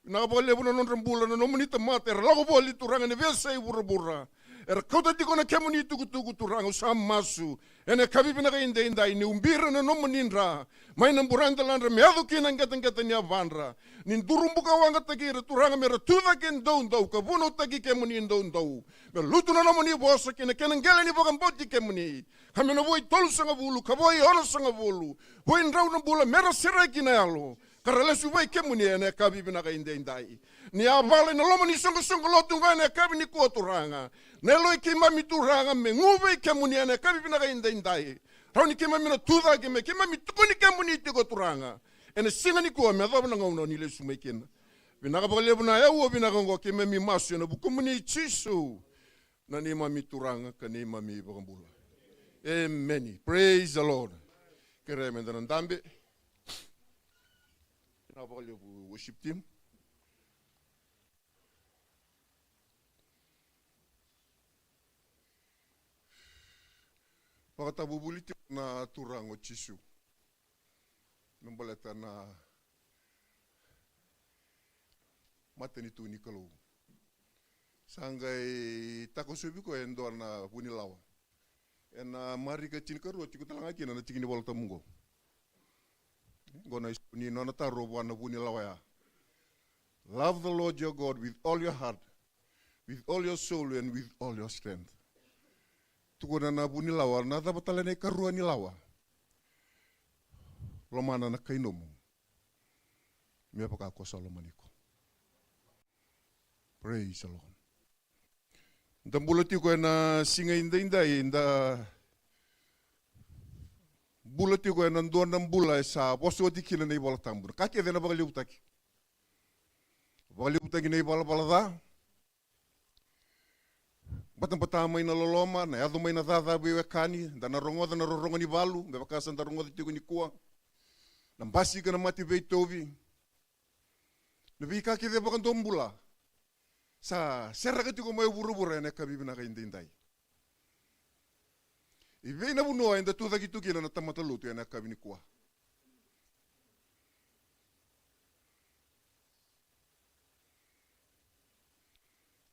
Vinaka vakalevu na nodra bula na nomuni tamata era lako voli Turaga ena veiyasai vuravura. Era kauta tiko na kemuni tukutuku Turaga, au sa masu. Ena yakavi vinaka edaidai ni ubi ira na nomuni dra mai na buradeladra me yaco kina na qeteqete ni yavadra. Ni duru bukawaqa taki ira Turaga me ra tucake doudou ka vunautaki kemuni doudou. Me lutu na nomuni vosa kei na kena qele ni vakabauti kemuni. Ka me na vo i tolusagavulu, ka vo i onosagavulu. Vo i drau na bula me ra sereki na yalo. Ka ra lesu vei kemuni ena yakavi vinaka edaidai. Ni yavala ena loma ni soqosoqo lotu ga ena yakavi nikua Turaga. Na yalo i keimami Turaga me gu vei kemuni ena yakavi vinaka edaidai. Rawa ni keimami na tucake me keimami tukuni kemuni tiko Turaga. Ena siga nikua me yacova na gauna ni lesu mai kina. Vinaka vakalevu na aua vinaka oqo, keimami masu ena vukumuni Jisu. Na neimami Turaga ka neimami iVakabula. Emeni. Praise the Lord. Kerea meda na dabe. Vinaka vakalevu worship team. Vakatavuvuli tiko na Turaga o Jisu me baleta na matanitu ni Kalou. Sa qai takosovi koya e dua na vunilawa. Ena Marika tinikarua tiko tale ga kina na tiki ni Vola Tabu oqo. Oqo na isau ni nona taro vua na vunilawa ya. Love the Lord your God with all your heart, with all your soul and with all your strength. Tukuna na vunilawa, na cava tale na ikarua ni lawa? Lomana na kai nomu me vaka ko sa lomani iko. Praise the Lord. Da bula tiko ena siga i daidai, da bula tiko ena dua na bula e sa vosa oti kina na iVola Tabu. Na ka kece ena vakalevutaki. Vakalevutaki na ivalavala ca. Batabata mai na loloma, na yaco mai na caca veiwekani, da na rogoca na rorogo ni valu, me vaka sa da rogoca tiko nikua. Na basika na mate veitauvi. Na veika kece vakadomobula sa seraka tiko mai vuravura ena yakavi vinaka i daidai. I vei na vanua eda tucake tu kina na tamata lotu ena yakavi nikua?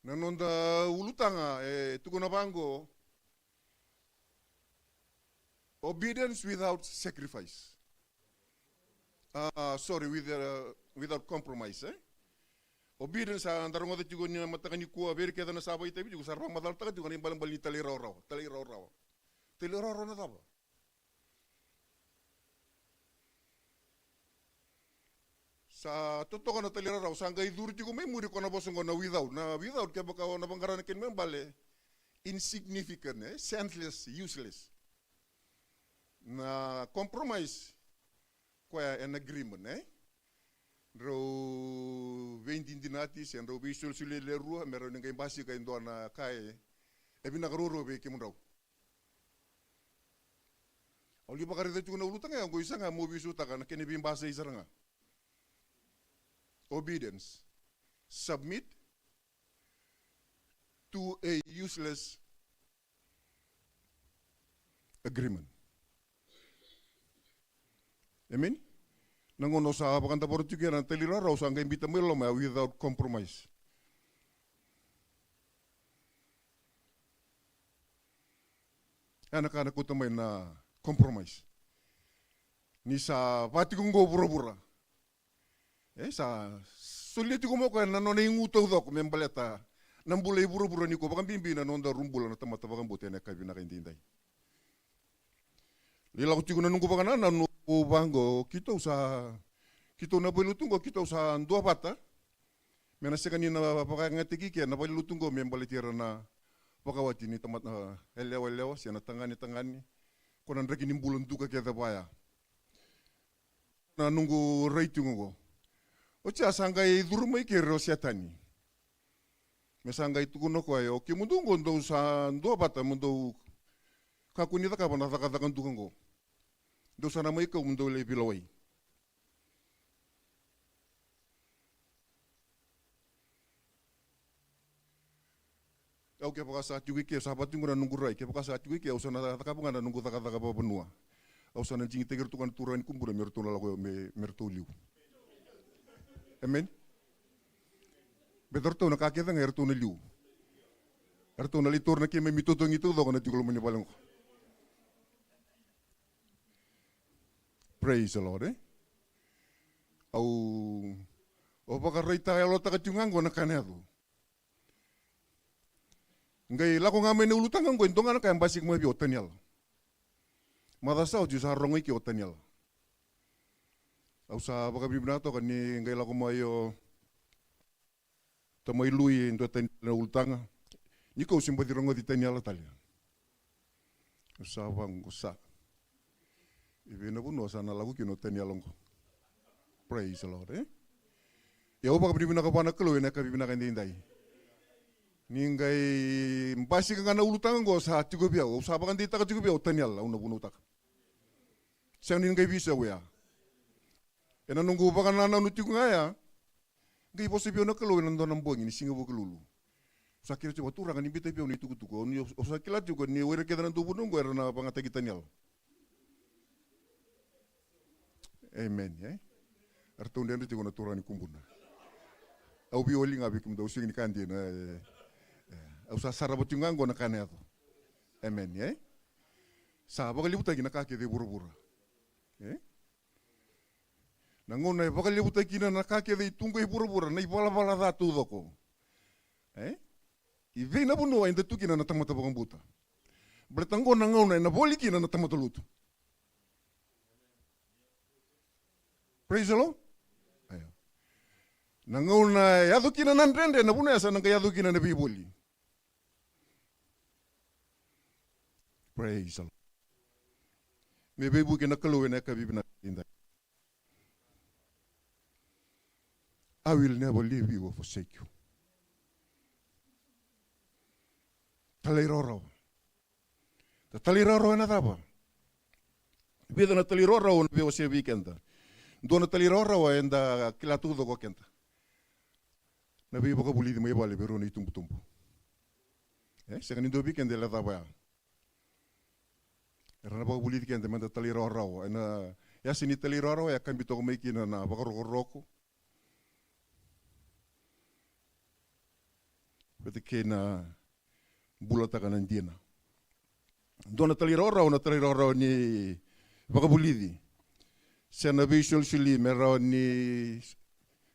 Na noda ulutaga e tukuna vaqo, obedience without sacrifice. Ah, sorry, with, uh, without compromise, eh? Obedience, a da rogoca tiko ni na mataka nikua, vei ira kece na sa vakaitavi tiko, sa ra vakamacalataka tiko na ibalebale ni talairawarawa, talairawarawa. Talairawarawa na cava? Sa totoka na talairawarawa, sa qai curu tiko mai muri ko na vosa oqo na without. Na without kevaka o na vaqara na kena ibalebale, insignificant, eh? Senseless, useless. Na compromise, koya an agreement, eh? Drau veidinadinati se drau veisolisoli e le rua me rawa ni qai basika e dua na ka e vinaka ruarua vei kemudrau. Au lai vakaraica tiko na ulutaga ya oqo, isa ga mo veisautaka na kena veibasai sara ga. Obedience. Submit to a useless agreement. Amen? Na gauna au sa vakadavora tiko ya na talairawarawa, au sa qai biuta mai loma ya without compromise. Ya na ka na kauta mai na compromise. Ni sa va tiko oqo vuravura. E sa solia tiko mai o koya na nona igu taucoko me baleta na bula i vuravura nikua, vakabibi na nodaru bula na tamata vakabauta ena yakavi vinaka i daidai. Lai lako tiko na noqu vakanananu vaqo, keitou sa, keitou na valenilotu oqo, keitou sa duavata me na sega ni na vakayagataki ike na valenilotu oqo me baleti ira na vakawati ni tamata, e, yalewa yalewa se na tagane tagane, ko na draki ni bula duka kece vaya. Na noqu rai tiko oqo, oti ya sa qai curu mai keri o Setani me sa qai tukuna o koya, o kemudou oqo dou sa duavata mo dou kakua ni cakava na cakacaka duka oqo. Dou sa na mai kau mo dou lai veilewai. Au kevaka sa tiko i ke, sa vaka tiko na noqu rai, kevaka sa tiko i ke, au sa na cakava ga na noqu cakacaka vakavanua. Au sa na digitaki iratou ga na turaga ni kubuna me ratou na lako, me, me ratou liu. Amen. Baleta ratou na ka kece ga eratou na liu. Eratou na lai taura na keimami itotogi taucoko na tiko loma ni vale oqo. Praise the Lord, eh? Au, au vakaraitaka yalotaka tiko ga oqo na ka na yaco. Qai lako ga mai na ulutaga oqo, e dua ga na ka e basika mai vei au o Taniela. Macawa sa oti au sa rogo i ke o Taniela. Au sa vakavinavinaka toka ni qai lako mai o tamai Lui e dua tani na ulutaga. Ni kau se baci rogoci Taniela tale. Au sa vaqo sa. I vei na vanua sa na lako kina o Taniela oqo? Praise the Lord, e? Ia au vakavinavinaka vua na Kalou ena yakavi vinaka edaidai. Ni qai basika ga na ulutaga oqo sa tiko vei au, au sa vakadeitaka tiko vei au o Taniela, au na vunautaka. Sega ni qai veisau ya. Ena noqu vakanananu tiko ga ya, qai vosa vei au na Kalou ena dua na bogi ni siga Vukelulu. Au sa kila tiko, Turaga, ni biuta vei au na itukutuku. Au ni, au sa kila tiko ni o ira kece na dauvunau oqo era na vagataki Taniela. Amen, e? Eratou dredre tiko na turaga ni Kubuna. Au veiwali ga vei kemudou, au sega ni ka dina, e, e. Au sa sarava tiko ga oqo na ka na yaco. Amen, e? Sa vakalevutaki na ka kece e vuravura. E? Na gauna e vakalevutaki kina na ka kece e tu qo e vuravura, na ivalavala ca taucoko. E? I vei na vanua eda tu kina na tamata vakabauta? Baleta oqo na gauna ena voli kina na tamata lotu. Praise the Lord. Io. Na gauna e yaco kina na dredre, na vanua ya sa na qai yaco kina na veivoli. Praise the Lord. Me veivuke na Kalou ena yakavi vinaka edaidai. I will never leave you or forsake you. Talairawarawa. Da talairawarawa ena cava? Vica na talairawarawa au na veiwasea vei keda. Dua na talairawarawa eda kila taucoko o keda. Na veivakavulici mai vale vei rau na itubutubu. E, sega ni dua vei keda e lai cava ya. Era na vakavulici keda meda talairawarawa. Ena yasa ni talairawarawa ya kabi toka mai kina na vakarokoroko vata kei na bulataka na dina. Dua na talairawarawa, na talairawarawa ni vakavulici se na veisolisoli me rawa ni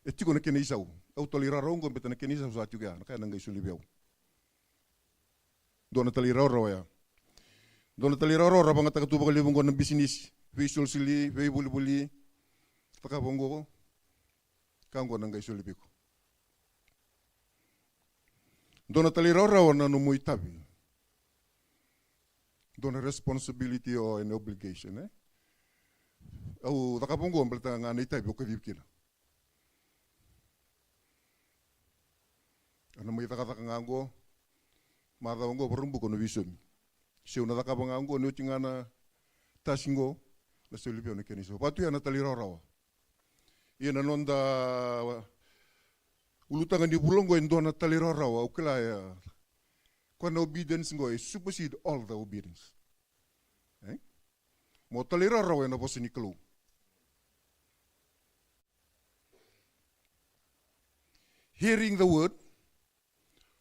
e tiko na kena isau. Au talairawarawa oqo baleta na kena isau sa tiko ya, na ka ena qai soli vei au. Dua na talairawarawa ya. Dua na talairawarawa ra vagataka tu vakalevu oqo na bisinisi, veisolisoli, veivolivoli. Cakava oqo, ka oqo na qai soli vei iko. Dua na talairawarawa na nomu itavi. Dua na responsibility or an obligation, e? Au cakava oqo baleta ga na itavi au kacivi kina. Au na mai cakacaka ga oqo, macawa oqo Vakaraubuka au na veisaumi. Se au na cakava ga oqo, ni oti ga na tasi oqo, na soli vei au na kena isau. Vatu ya na talairawarawa. Ia na noda ulutaga ni vula oqo e dua na talairawarawa, au kila ya. Koya na obedience oqo e supersede all the obedience. E? Mo talairawarawa ena vosa ni Kalou. Hearing the word,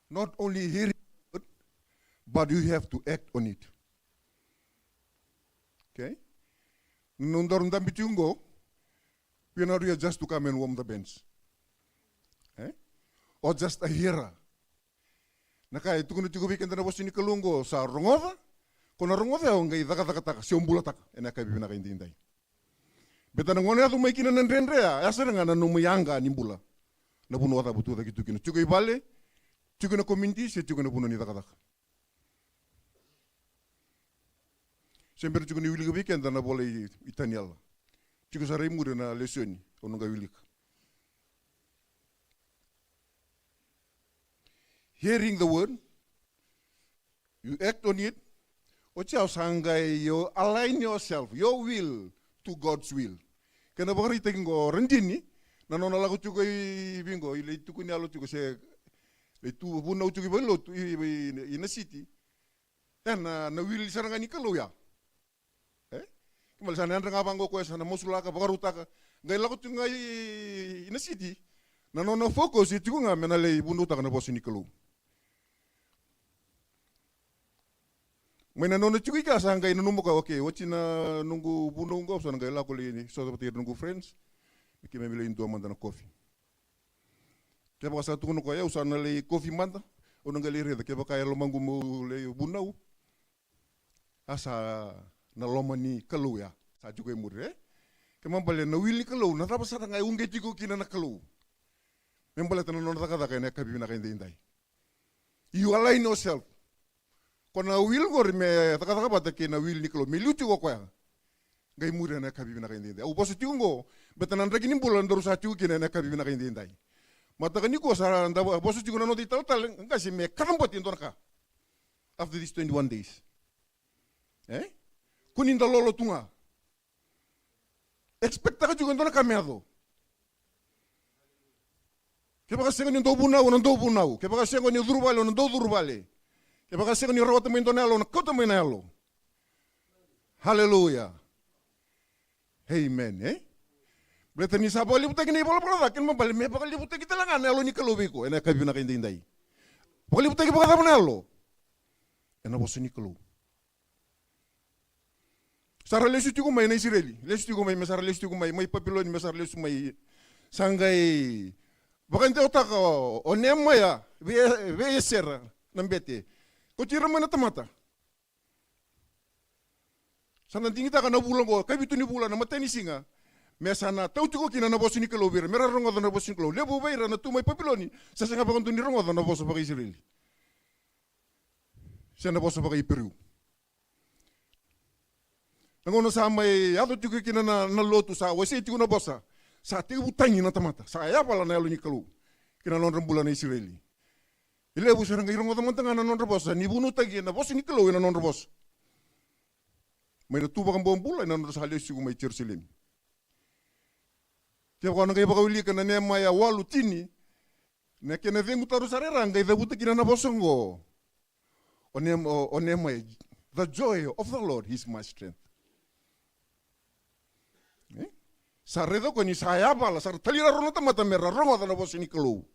not only hearing the word, but you have to act on it. Okay? Na nodaru dabe tiko oqo, we are not here just to come and warm the bench. Eh? Or just a hearer. Na ka e tukuna tiko vei keda na vosa ni Kalou oqo, sa rogoca, ko na rogoca, o qai cakacakataka, se o bulataka ena yakavi vinaka edaidai. Baleta na gauna e yaco mai kina na dredre ya, ya sara ga na nomu yaga ni bula. Na vanua o cava tu cake tu kina, tiko i vale, tiko na community, se tiko na vanua ni cakacaka. Se bera tiko ni wilika vei keda na ivola i, i Taniela. Tiko sara i muri na lesoni au na qai wilika. Hearing the word, you act on it. Oti ya o sa qai, you align yourself, your will to God's will. Kena vakaraitaki qo, radini, na nona lako tiko i vei qo, i lai tukuni yalo tiko se lai tu vunau tiko i vailotu, i, i, i na city. E na, na will sara ga ni Kalou ya. E? Kena ibalebale sa na yadra ga vaqo o koya, sa na masulaka, vakarautaka. Qai lako tu ga i, i na city. Na nona focus e tiko ga me na lai vunautaka na vosa ni Kalou. Mai na nona tiko i kea sa qai nanuma o koya, okay, oti na noqu vunau qo, au sa na qai lako lai sota vata kei ira noqu friends. Me keimami lai dua mada na coffee. Kevaka sa tukuna o koya, au sa na lai coffee mada, au na qai lai raica kevaka e lomaqu meu lai vunau. A sa na loma ni Kalou ya sa tiko e muri, e? Kena ibalebale na will ni Kalou, na cava sara ga e uqeti iko kina na Kalou. Me baleta na nona cakacaka ena yakavi vinaka edaidai. You align yourself. Ko na will qori me cakacaka vata kei na will ni Kalou, me liu tiko o koya. Qai muri ena yakavi vinaka edaidai. Au vosa tiko oqo, baleta na draki ni bula daru sa tiko kina ena yakavi vinaka edaidai. Mataka nikua sa da vosa tiko na noda italatala, qase me kacabote e dua na ka. After these twenty-one days. E? Kua ni da lolo tu ga. Expecttaka tiko e dua na ka me yaco. Kevaka sega ni dau vunau, o na dau vunau. Kevaka sega ni curu vale, o na dau curu vale. Kevaka sega ni rawata mai dua na yalo, o na kauta mai na yalo. Haleluya. Amen, e? Baleta ni sa vakalevutaki na ivalavala ca, kena ibalebale me vakalevutaki tale ga na yalo ni Kalou vei iko ena yakavi vinaka edaidai. Vakalevutaki vakacava na yalo? Ena vosa ni Kalou. Sa ra lesu tiko mai na Isireli, lesu tiko mai, me sa ra lesu tiko mai, mai Papiloni, me sa ra lesu mai. Sa qai vakadewataka o, o Nemaia vei, vei Esera na bete. Kauti ira mai na tamata. Sa na digitaka na vula oqo, kavitu ni vula, na matai ni siga, me sa na tau tiko kina na vosa ni Kalou vei ira, me ra rogoca na vosa ni Kalou. Levu vei ira na tu mai Papiloni sa sega vakadua ni rogoca na vosa vakaIsireli, se na vosa vakaIperiu. Na gauna sa mai yaco tiko kina na, na lotu, sa wasei tiko na vosa, sa tekivu tagi na tamata, sa yavala na yalo ni Kalou ki na nodra bula na Isireli. E levu sa ra qai rogoca mada ga na nodra vosa, ni vunautaki ena vosa ni Kalou ena nodra vosa. Mai na tu vakabobula ena nodra sa lesu tiko mai Jerusalemi. Kevaka o na qai vakawilika na Nemaia walu tini, na kena cegu taro sara e ra qai cavuta kina na vosa oqo. O Nem-, o, o Nemaia, the joy of the Lord is my strength. E? Sa raica o koya ni sa yavala, sa ra talairawarawa na tamata me ra rogoca na vosa ni Kalou.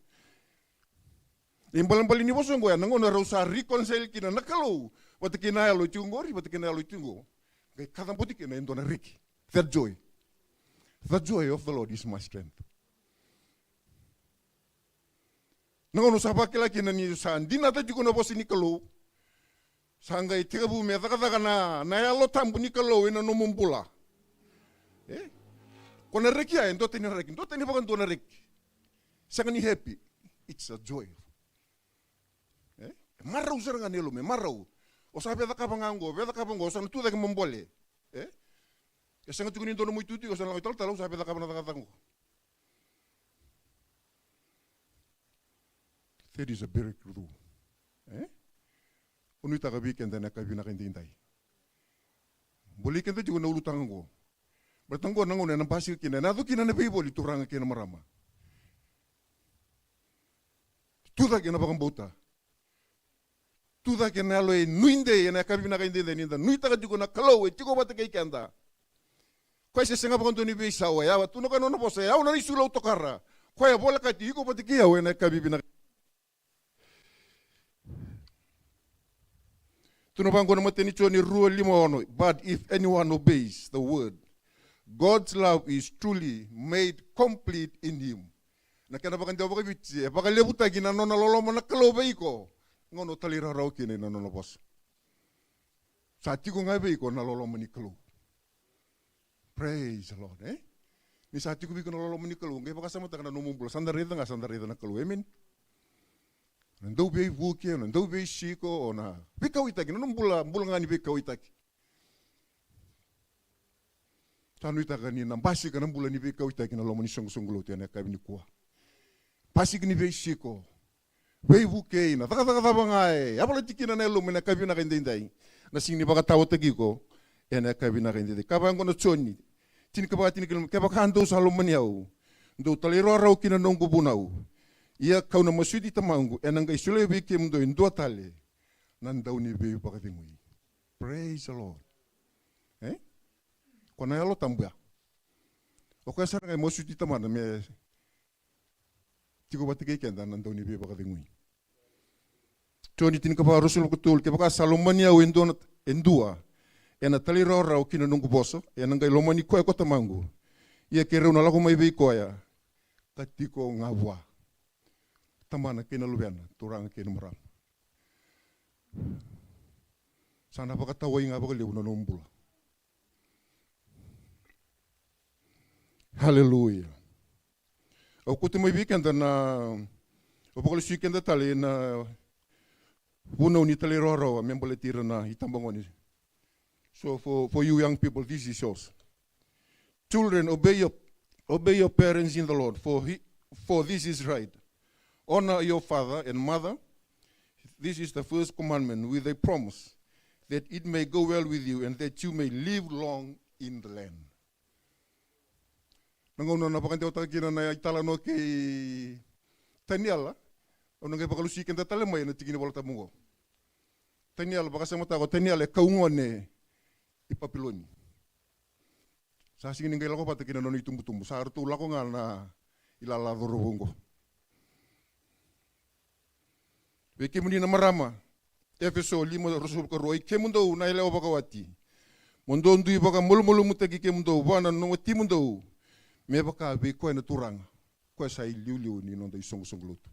Ibalebale ni vosa oqo ya, na gauna rau sa reconcile kina na Kalou vata kei na yalo e tiko oqori, vata kei na yalo e tiko oqo, qai kacabote kina e dua na reki. That joy. The joy of the Lord is my strength. Na gauna sa vakila kina ni sa dinata tiko na vosa ni Kalou, sa qai tekivu me cakacaka na, na Yalo Tabu ni Kalou ena nomu bula. E? Ko na reki ya, e duatani na reki, duatani vakadua na reki. Sega ni happy, it's a joy. E? E marau sara ga na yalomu, e marau. O sa via cakava ga oqo, via cakava oqo, o sa na tu cake mo bole. E? E sega tiko ni dua nomu itutu, o sa na lako i talatala, au sa via cakava na cakacaka oqo. That is a breakthrough. E? Au nuitaka vei keda ena yakavi vinaka edaidai. Bolei keda tiko na ulutaga oqo. Baleta oqo na gauna ena basika kina, ena yaco kina na veivoli turaga kei na marama. Tu cake na vakabauta. Tu cake na yalo e nuidei ena yakavi vinaka edaidai, ni da nuitaka tiko na Kalou e tiko vata kei keda. Koya se sega vakadua ni veisau, e yawa tu na koya na nona vosa, e au na isulu au tokara. Koya e volekati iko vata kei au ena yakavi vinaka. Tukuna vaqo na imatai ni Joni rua lima ono, but if anyone obeys the word, God's love is truly made complete in him. Na kena vakadewa vakaviti, e vakalevutaki na nona loloma na Kalou vei iko. Gauna o talairawarawa kina ena nona vosa, sa tiko ga vei iko na loloma ni Kalou. Praise the Lord, e? Ni sa tiko vei iko na loloma ni Kalou, qai vakasamataka na nomu bula, sa da raica ga, sa da raica na Kalou, amen? Na dau veivuke, na dau veisiko, na veikauwaitaki, na nomu bula, bula ga ni veikauwaitaki. Sa nuitaka ni na basika na bula ni veikauwaitaki na loma ni soqosoqo lotu ena yakavi nikua. Basika ni veisiko, veivukei, na cakacaka cava ga e yavalati kina na yalomu ena yakavi vinaka edaidai, na sega ni vakataotaki iko ena yakavi vinaka edaidai. Kaya vaqo na Joni tinikava, tinikalima, kevaka dou sa lomani au, dou talairawarawa ki na noqu vunau, ia kau na masuti Tamaqu, ena qai solia vei kemudou e dua tale na Dauniveivakacegui. Praise the Lord. E? Ko na Yalo Tabu ya. O koya sara ga e masuti Tamana me tiko vata kei keda na Dauniveivakacegui. Joni tinikava, ruasagavulu ka tolu, kevaka sa lomani au e dua, e dua, ena talairawarawa ki na noqu vosa, ena qai lomani koya ko Tamaqu. Ia keirau na lako mai vei koya ka tiko ga vua. Tamana kei na Luvena, turaga kei na marama. Sa na vakatawai ga vakalevu na nomu bula. Haleluya. Au kauta mai vei keda na, au vakalesui keda tale na vunau ni talairawarawa me baleti ira na itabagone. So for, for you young people, this is yours. Children, obey your, obey your parents in the Lord, for, he, for this is right. Honor your father and mother. This is the first commandment with a promise, that it may go well with you and that you may live long in the land. Na gauna na vakadewataka kina na italanoa kei Taniela, au na qai vakalusi keda tale mai ena tiki ni Vola Tabu oqo. Taniela, vakasamataka o Taniela e kau gone i Papiloni. Sa sega ni qai lako vata kei na nona itubutubu, sa ratou lako ga na ilala cauravou oqo. Vei kemuni na marama, Efeso lima, ruasagavulu ka rua, oi kemudou na yalewa vakawati, mo dou dui vakamalumalumutaki kemudou vua na watimudou, me vaka vei koya na Turaga, koya sa iliuliu ni noda isoqosoqo lotu.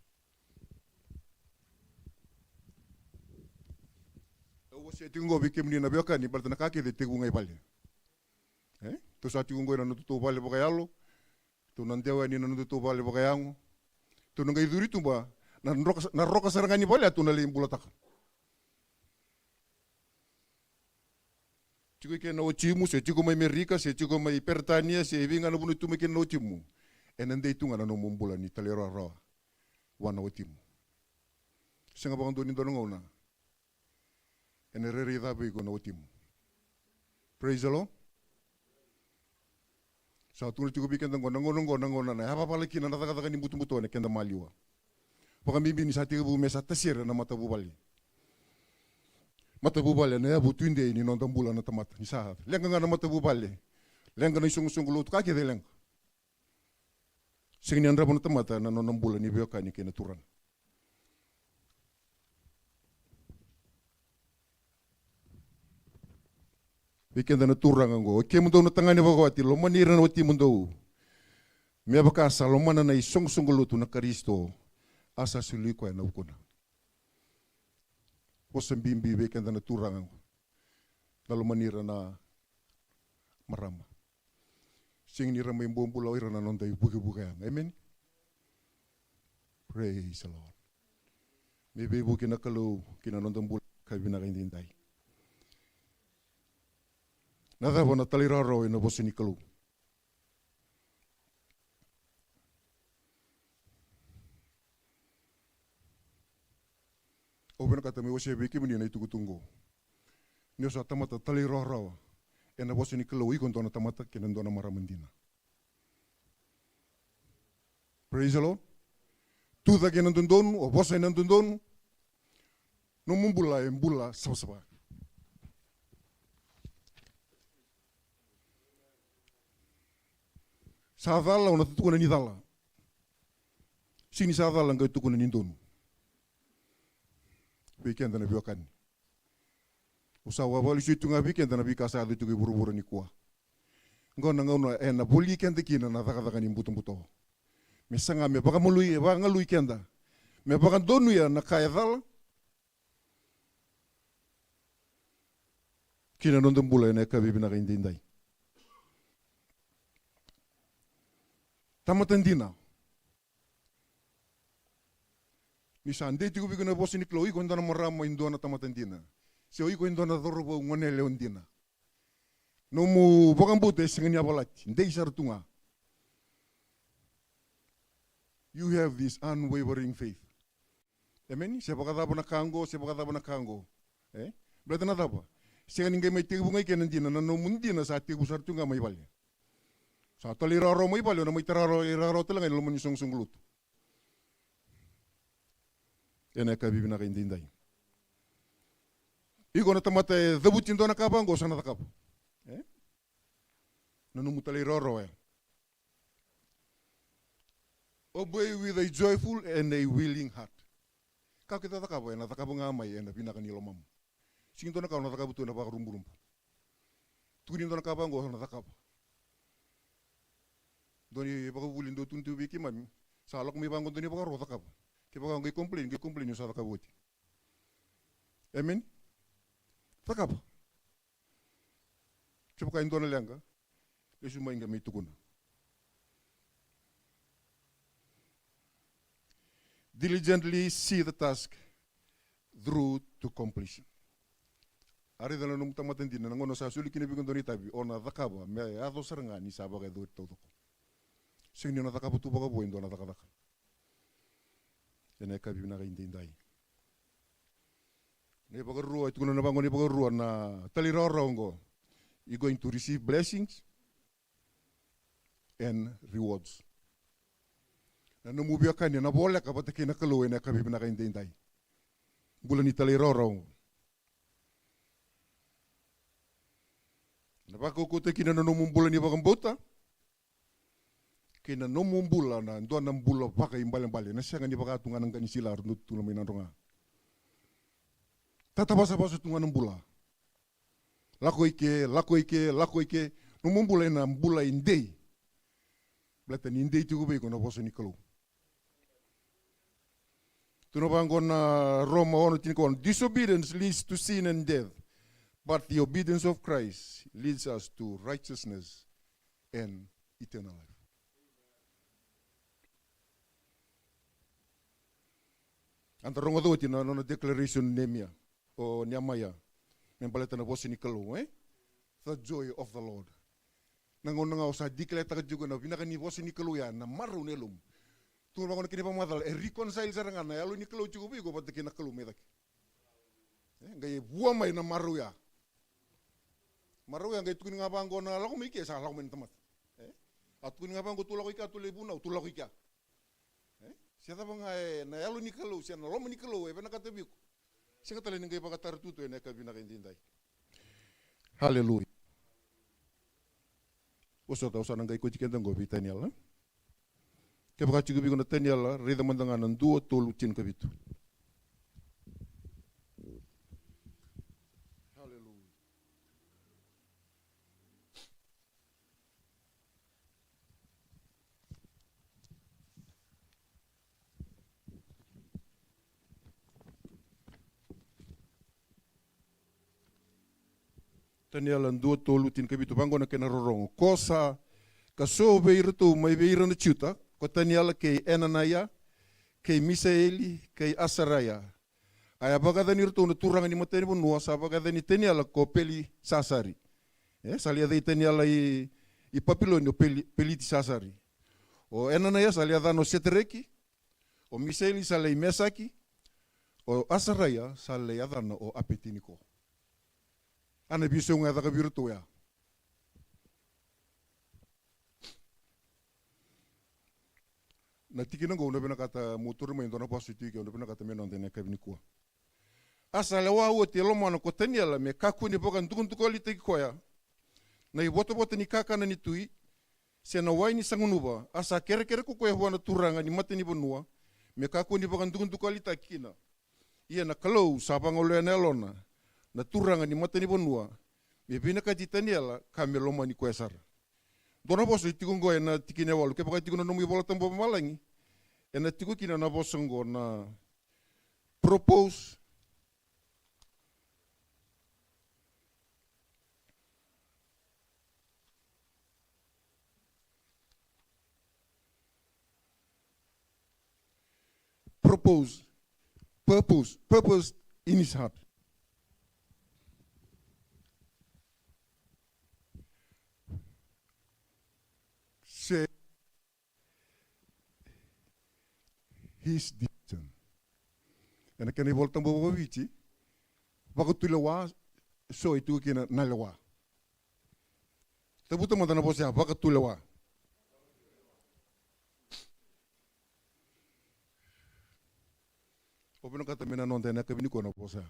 Au wasea tiko oqo vei kemuni na veiwekani, baleta na ka kece e tekivu ga i vale. E? Tou sa tiko oqo ena nodatou vale vakayalo, tou na dewa yani ena nodatou vale vakayago. Tou na qai curu i tuba, na roka, na roka sara ga ni vale ya tou na lai bulataka. Tiko i ke na watimu, se tiko mai Merika, se tiko mai Peritania, se vei ga na vanua tu mai kina na watimu, ena dei tu ga na nomu bula ni talairawarawa vua na watimu. Sega vakadua ni dua na gauna ena rairai ca vei iko na watimu. Praise the Lord. Sa tukuna tiko vei keda oqo, na gauna oqo na gauna na yavavala kina na cakacaka ni butobuto ena keda maliwa. Vakabibi ni sa tekivu me sa tasere na matavuvale. Matavuvale na yavu tudei ni noda bula na tamata, ni sa leqa ga na matavuvale, leqa na isoqosoqo lotu, ka kece e leqa. Sega ni yadrava na tamata na nona bula ni veiwekani kei na Turaga. Vei keda na turaga oqo, oi kemudou na tagane vakawati, lomani ira na watimudou, me vaka sa lomana na isoqosoqo lotu na Karisito, a sa soli koya ena vukuna. Vosa bibi vei keda na turaga oqo, na lomani ira na marama. Sega ni ra mai bobula o ira na noda ivukevuke yaga. Amen. Praise the Lord. Me veivuke na Kalou ki na noda bula ka vinaka edaidai. Na cava na talairawarawa ena vosa ni Kalou? Au vinakata meu wasea vei kemuni na itukutuku oqo. Ni o sa tamata talairawarawa, ena vosa ni Kalou, iko dua na tamata kei na dua na marama dina. Praise the Lord. Tu cake ena dodonu, o vosa ena dodonu. Nomu bula e bula savasava. Sa cala, o na tukuna ni cala. Sega ni sa cala, qai tukuna ni donu. Vei keda na veiwekani, au sa vakalesui tu ga vei keda na veika sa yaco tiko i vuravura nikua. Oqo na gauna ena voli keda kina na cakacaka ni butobuto. Me saga me vakamalui, e vakagalui keda, me vakadonuya na ka e cala ki na noda bula ena yakavi vinaka edaidai. Tamata dina. Ni sa dei tiko vei iko na vosa ni Kalou, iko e dua na marama, e dua na tamata dina, se o iko e dua na cauravou, gone yalewa dina, nomu vakabauta e sega ni yavalati, dei sara tu ga. You have this unwavering faith. Amen. Se vakacava na ka oqo, se vakacava na ka oqo. E? Baleta na cava? Sega ni qai mai tekivu ga i ke na dina, na nomu dina sa tekivu sara tu ga mai vale. Sa talairawarawa mai vale, o na mai talairawarawa tale ga ena loma ni soqosoqo lotu. Ena yakavi vinaka edaidai. Iko na tamata e cavuti dua na ka vaqo, sa na cakava. E? Na nomu talairawarawa ya. Obey with a joyful and a willing heart. Ka kece o cakava, ena cakava ga mai ena vinaka ni lomamu. Sega ni dua na ka o na cakava tu ena vakaruburubu. Tukuni dua na ka vaqo, o na cakava. Dua na ivakavuvuli dau tukuni tu vei keimami, sa lako mai vaqo dua na ivakaro, o cakava. Kevaka o qai complain, qai complain, o sa cakava oti. Amen. Cakava. Kevaka e dua na leqa, lesu mai qai mai tukuna. Diligently see the task through to completion. A raica na nomu tamata dina, na gauna sa soli kina vei iko e dua na itavi, o na cakava me yaco sara ga ni sa vakayacori taucoko. Sega ni o na cakava tu vakavo e dua na cakacaka. Ena yakavi vinaka edaidai. Na ivakarua, e tukuna na vaqo na ivakarua na talairawarawa oqo. You going to receive blessings and rewards. Na nomu veiwekani ena voleka vata kei na Kalou ena yakavi vinaka edaidai. Bula ni talairawarawa oqo. Na vakaukauwataki kina na nomu bula ni vakabauta kei na nomu bula na dua na bula vakaibalebale, na sega ni vaka tu ga na qa ni sila ra dau tutula mai na dro ga. Tatavasavasa tu ga na bula. Lako i ke, lako i ke, lako i ke. Nomu bula ena bula e dei. Baleta ni dei tiko vei iko na vosa ni Kalou. Tukuna vaqo na Roma ono tinikaono, disobedience leads to sin and death, but the obedience of Christ leads us to righteousness and eternal life. Eda rogoca oti na nona declaration Neemia, o Neemaia, me baleta na vosa ni Kalou, e? The joy of the Lord. Na gauna ga o sa declare-taka tiko na vinaka ni vosa ni Kalou ya, na marau na yalomu. Tukuna vaqo na kena ivakamacala, e reconcile sara ga na yalo ni Kalou tiko vei iko vata kei na Kalou mai cake. E, qai vua mai na marau ya. Marau ya qai tukuni ga vaqo na lako mai ke, sa lako mai na tamata. E? A tukuni ga vaqo tu lako i kea, tu lai vunau, tu lako i kea. E? Se cava ga e na yalo ni Kalou, se na loma ni Kalou e vinakata vei iko. Sega tale ni qai vakatara tu tu ena yakavi vinaka edaidai. Haleluya. Vosota, au sa na qai kauti keda oqo vei Taniela. Kevaka tiko vei iko na Taniela, raica mada ga na dua tolu tinikavitu. Haleluya. Taniela dua tolu tinikavitu, vaqo na kena rorogo. Ko sa ka so vei iratou mai vei ira na Juta, ko Taniela kei Enanaia, kei Misaeli, kei Asaraia. A ya vakayacani iratou na turaga ni matanivanua, sa vakayacani Taniela ko Pelisasari. E, sa lai yacai Taniela i, i Papiloni o Peli-, Pelitisasari. O Enanaia sa lai yacana o Setareki, o Misaeli sa lai Mesaki, o Asaraia sa lai yacana o Apetiniko. A na veisau ga e caka vei iratou ya. Na tikina oqo au na vinakata meu taura mai e dua na vosa tiko, au na vinakata me noda ena yakavi nikua. A sa lewa oti e lomana ko Taniela me kakua ni vakadukadukalitaki koya na ivotavota ni kakana ni tui, se na wai ni sa gunuva, a sa kerekere ko koya vua na turaga ni matanivanua me kakua ni vakadukadukalitaki kina. Ia na Kalou sa vagolea na yalona na turaga ni matanivanua me vinakati Taniela ka me lomani koya sara. Dua na vosa e tiko oqo ena tikina e walu, kevaka e tiko na nomu iVolatabu vavalagi, ena tiko kina na vosa oqo na propose. Propose, purpose, purpose in his heart. Se his decision. Ena kena iVolatabu vakaviti, vakatulewa, so e tiko kina na lewa. Cavuta mada na vosa ya, vakatulewa. Au vinakata me na noda ena yakavi nikua na vosa ya.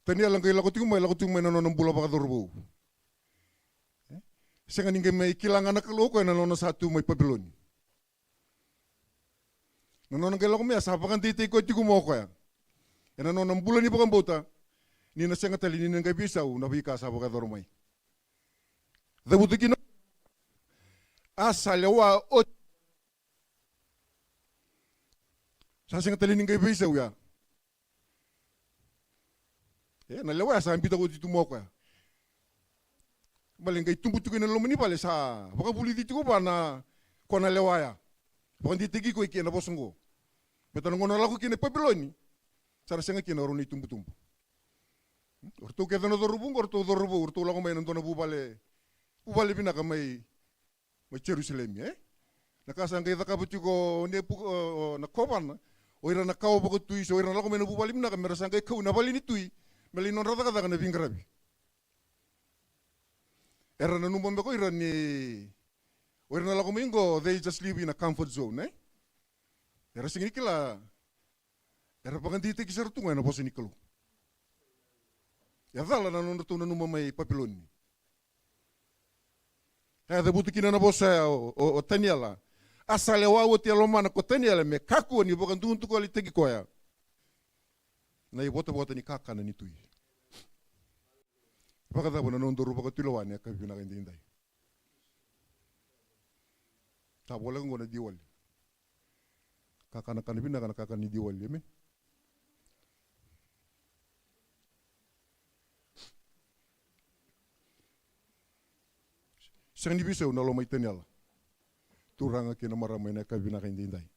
Taniela qai lako tiko mai, lako tiko mai na nona bula vakacauravou. E? Sega ni qai mai kila ga na Kalou o koya na nona sa tu mai Papiloni. Na nona qai lako mai ya sa vakadeitaki koya tiko mai o koya ena nona bula ni vakabauta, ni na sega tale ni na qai veisau na veika sa vakayacora mai. Cavuta kina, a sa lewa oti. Sa sega tale ni qai veisau ya. E, na lewa ya sa biuta oti tu mai o koya. Baleta qai tubu tiko ena loma ni vale, sa vakavulici tiko vua na, ko na lewa ya. Vakadeitaki koya i ke na vosa oqo. Baleta na gauna lako kina i Papiloni, Sa ra sega kina o rau na itubutubu. O ratou kece na cauravou qo, o ratou cauravou, o ratou lako mai na dua na vuvale, vuvale vinaka mai, mai Jerusalemi, e? Na ka sa qai cakava tiko o Nepu, o, o, na kovana, o ira na kawa vakatui, so o ira na lako mai na vuvale vinaka, me ra sa qai kau na vale ni tui, me lai nodra cakacaka na veiqaravi. Era nanuma beka o ira ni, o ira na lako mai qo, they just live in a comfort zone, e? Era sega ni kila, era vakadeitaki sara tu ga ena vosa ni Kalou. E cala na nodratou nanuma mai Papiloni. E cavuta kina na vosa ya o, o, o Taniela. A sa lewa oti e lomana ko Taniela me kakua ni vakadukadukawaletaki koya na ivotavota ni kakana ni tui. Vakacava na nodaru vakatulewa ena yakavi vinaka edaidai? Sa voleka qo na Diwali. Kakana, kana vinaka na kakana ni Diwali, amen. Sega ni veisau na loma i Taniela. Turaga kei na marama ena yakavi vinaka edaidai.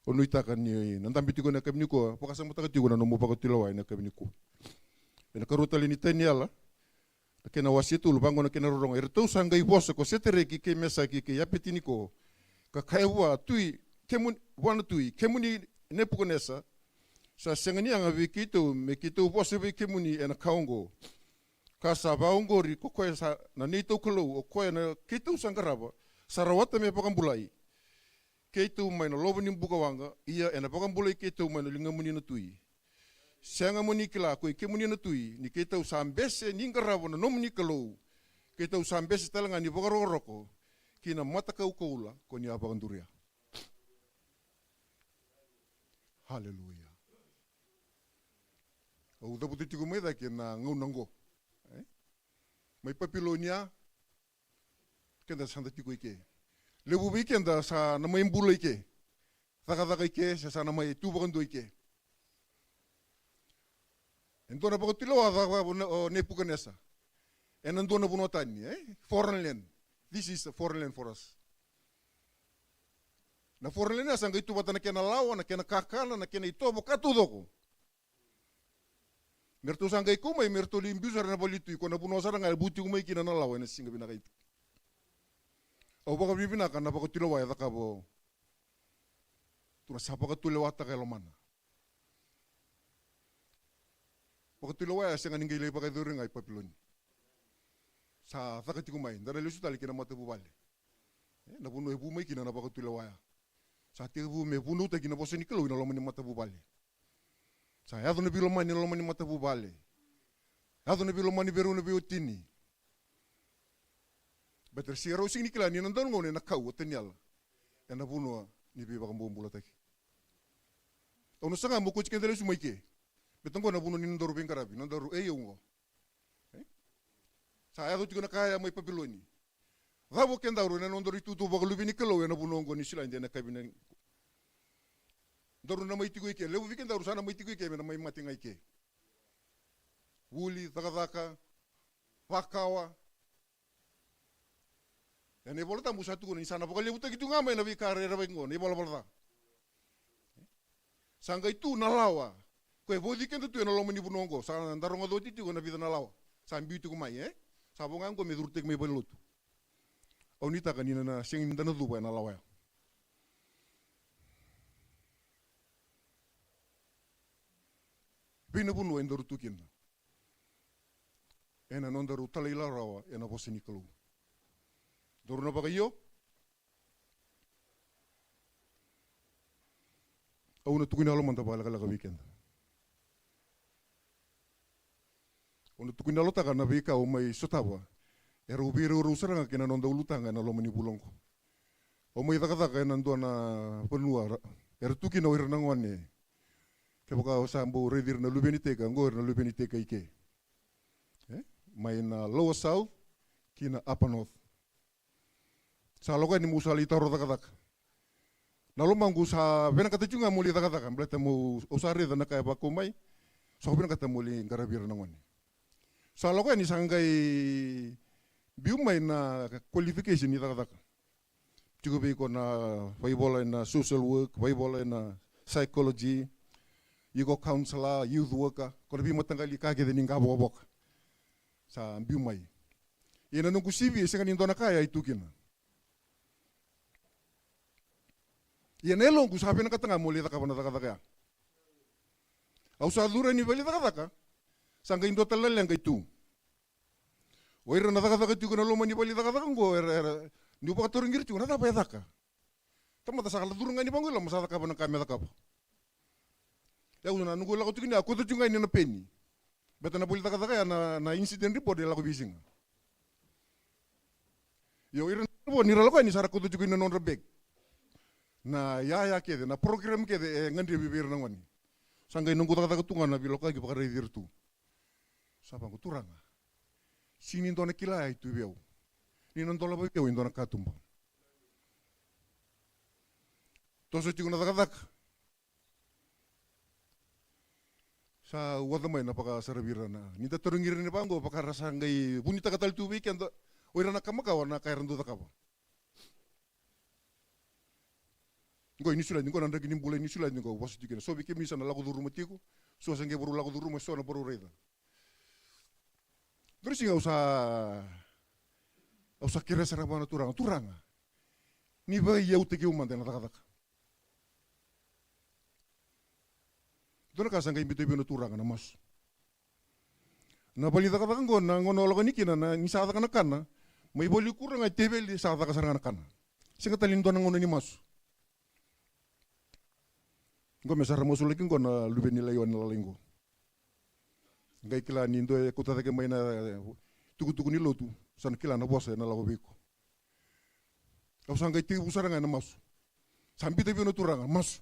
O nuitaka ni na dabe tiko ena yakavi nikua, vakasamataka tiko na nomu vakatulewa ena yakavi nikua. Ena karua tale ni Taniela, na kena wase e tolu, vaqo na kena rorogo. Eratou sa qai vosa ko Setareki kei Mesaki kei Apetiniko, ka kaya vua tui, kemuni, vua na tui, kemuni Nepukanesa, sa sega ni yaga vei keitou me keitou vosa vei kemuni ena ka oqo. Ka sa vakaoqori ko koya sa na neitou Kalou, o koya na keitou sa qarava, sa rawata me vakabulai keitou mai na lovo ni bukawaqa, ia ena vakabulai keitou mai na ligamuni na tui. Sega mo ni kila, koi kemuni na tui, ni keitou sa bese ni qarava na nomuni Kalou, keitou sa bese tale ga ni vakarokoroko ki na matakau koula ko ni a vakaduria. Haleluya. Au cavuta tiko mai cake na gauna oqo, e? Mai Papilonia, keda sa da tiko i ke. Levu vei keda sa na mai bula i ke, cakacaka i ke, se sa na mai tu vakadua i ke. E dua na vakatulewa cakava o Ne-, o Nepukanesa ena dua na vanua tani, e? Foreign land. This is a foreign land for us. Na foreign land ya sa qai tu vata na kena lawa, na kena kakana, na kena itovo ka taucoko. Me ratou sa qai kau mai, me ratou lai biu sara ena vale ni tui, ko na vanua sara ga e vu tiko mai kina na lawa ena siga vinaka i. Au vakavinavinaka na vakatulewa e cakava o Turaga, sa vakatulewataka e lomana. Vakatulewa ya sega ni qai lai vakayacori ga i Papiloni. Sa caka tiko mai, da na lesu tale ki na matavuvale. E, na vanua e vu mai kina na vakatulewa ya. Sa tekivu me vunautaki na vosa ni Kalou ina loma ni matavuvale. Sa yaco na veilomani ena loma ni matavuvale. Yaco na veilomani vei rau na veiwatini. Baleta era sega, rau sega ni kila ni na donu gauna ena kau o Taniela ena vanua ni veivakabobulataki. Au na saga meu kauti keda lesu mai ke. Baleta oqo na vanua ni nodaru veiqaravi, nodaru A O oqo. E? Sa yaco tiko na ka ya mai Papiloni. Cava o kedaru ena nodaru itutu vakaluve ni Kalou ena vanua oqo ni Niu Siladi ena yakavi nikua? Daru na mai tiko i ke, levu vei kedaru sa na mai tiko i ke me na mai mate ga i ke. Vuli, cakacaka, vakawa. Ena iVola Tabu sa tukuna ni sa na vakalevutaki tu ga mai na veika rerevaki oqo, na ivalavala ca. Sa qai tu na lawa. Ko e vauci keda tu ena loma ni vanua oqo. Sa da rogoca oti tiko na vica na lawa sa biu tiko mai, e? Sa vo ga oqo me curutaki mai valenilotu. Au nuitaka ni na, na sega ni da na cuva ena lawa ya. Vei na vanua edaru tu kina ena nodaru talairawarawa ena vosa ni Kalou. Daru na vakaio. Au na tukuni yalo mada vakalekaleka vei keda. Au na tukuni yalotaka na veika au mai sotava. Erau veiraurau sara ga kei na noda ulutaga ena loma ni vula oqo. Au mai cakacaka ena dua na vanua ra-, era tu kina o ira na gone. Kevaka o sa bau raici ira na Luveni Teka, oqo ira na Luveni Teka i ke. E? Mai na Lower South ki na Upper North. Sa lako yani meu sa lai taro cakacaka. Na lomaqu sa vinakata tiko ga meu lai cakacaka, baleta meu, au sa raica na ka e vakau mai. Sa vinakata meu lai qaravi ira na gone. Sa lako yani sa qai biu mai na qualification ni cakacaka. Tiko vei iko na vaivola ena social work, vaivola ena psychology, Iko counselor, youth worker, ko na veimataqali ka kece ni qavokavoka. Sa biu mai. Ia na noqu C V e sega ni dua na ka e tu kina. Ia na yaloqu sa vinakata ga meu lai cakava na cakacaka ya. Au sa curu yani vale ni cakacaka, sa qai dua tale na leqa e tu. O ira na cakacaka tiko na loma ni vale ni cakacaka oqo, era, era, niu vakatarogi ira tiko, na cava e caka? Tamata sa la curu ga yani vaqo i loma, sa cakava na ka me cakava. Ia au na noqu lako tiko ni a kauta tiko ga yani na peni. Baleta na vale ni cakacaka ya na, na incident report e lako veisiga. Io, ira na vo ni ra lako yani sa ra kauta tiko yani na nodra bag. Na yaya kece, na program kece e gadrevi vei ira na gone. Sa qai noqu cakacaka tu ga na veilakoyaki vakaraici ira tu. Sa vaqo, Turaga, sega ni dua na kila e tu vei au. Ni na dolava vei au e dua na katuba. Toso tiko na cakacaka. Sa oca mai na vakasaravi ira na, ni da tarogi ira ni vaqo, vaka ra sa qai vunitaka tale tu vei keda o ira na ka makawa na ka era dau cakava. Qo i Niusiladi, qo na draki ni bula i Niusiladi qo, au vosa tiko kina. So vei kemuni sa na lako curuma tiko, so sa qai varau lako curuma, so na varau raica. Dua na siga au sa, au sa kerea sara vua na Turaga, Turaga, ni vakayautaki au mada ena cakacaka. Dua na ka sa qai biuta vei au na Turaga, na masu. Na vale ni cakacaka qo, na gauna au lako yani kina, na, ni sa caka na kana, mai vale kura ga e teveli, sa caka sara ga na kana. Sega tale ni dua na gauna ni masu. Qo me sa ra masulaki qo na luve ni laione lalai qo. Qai kila ni dua e kauta cake mai na, e, tukutuku ni lotu, sa na kila na vosa ena lako vei iko. Au sa qai tekivu sara ga ena masu. Sa biuta vei au na Turaga, masu.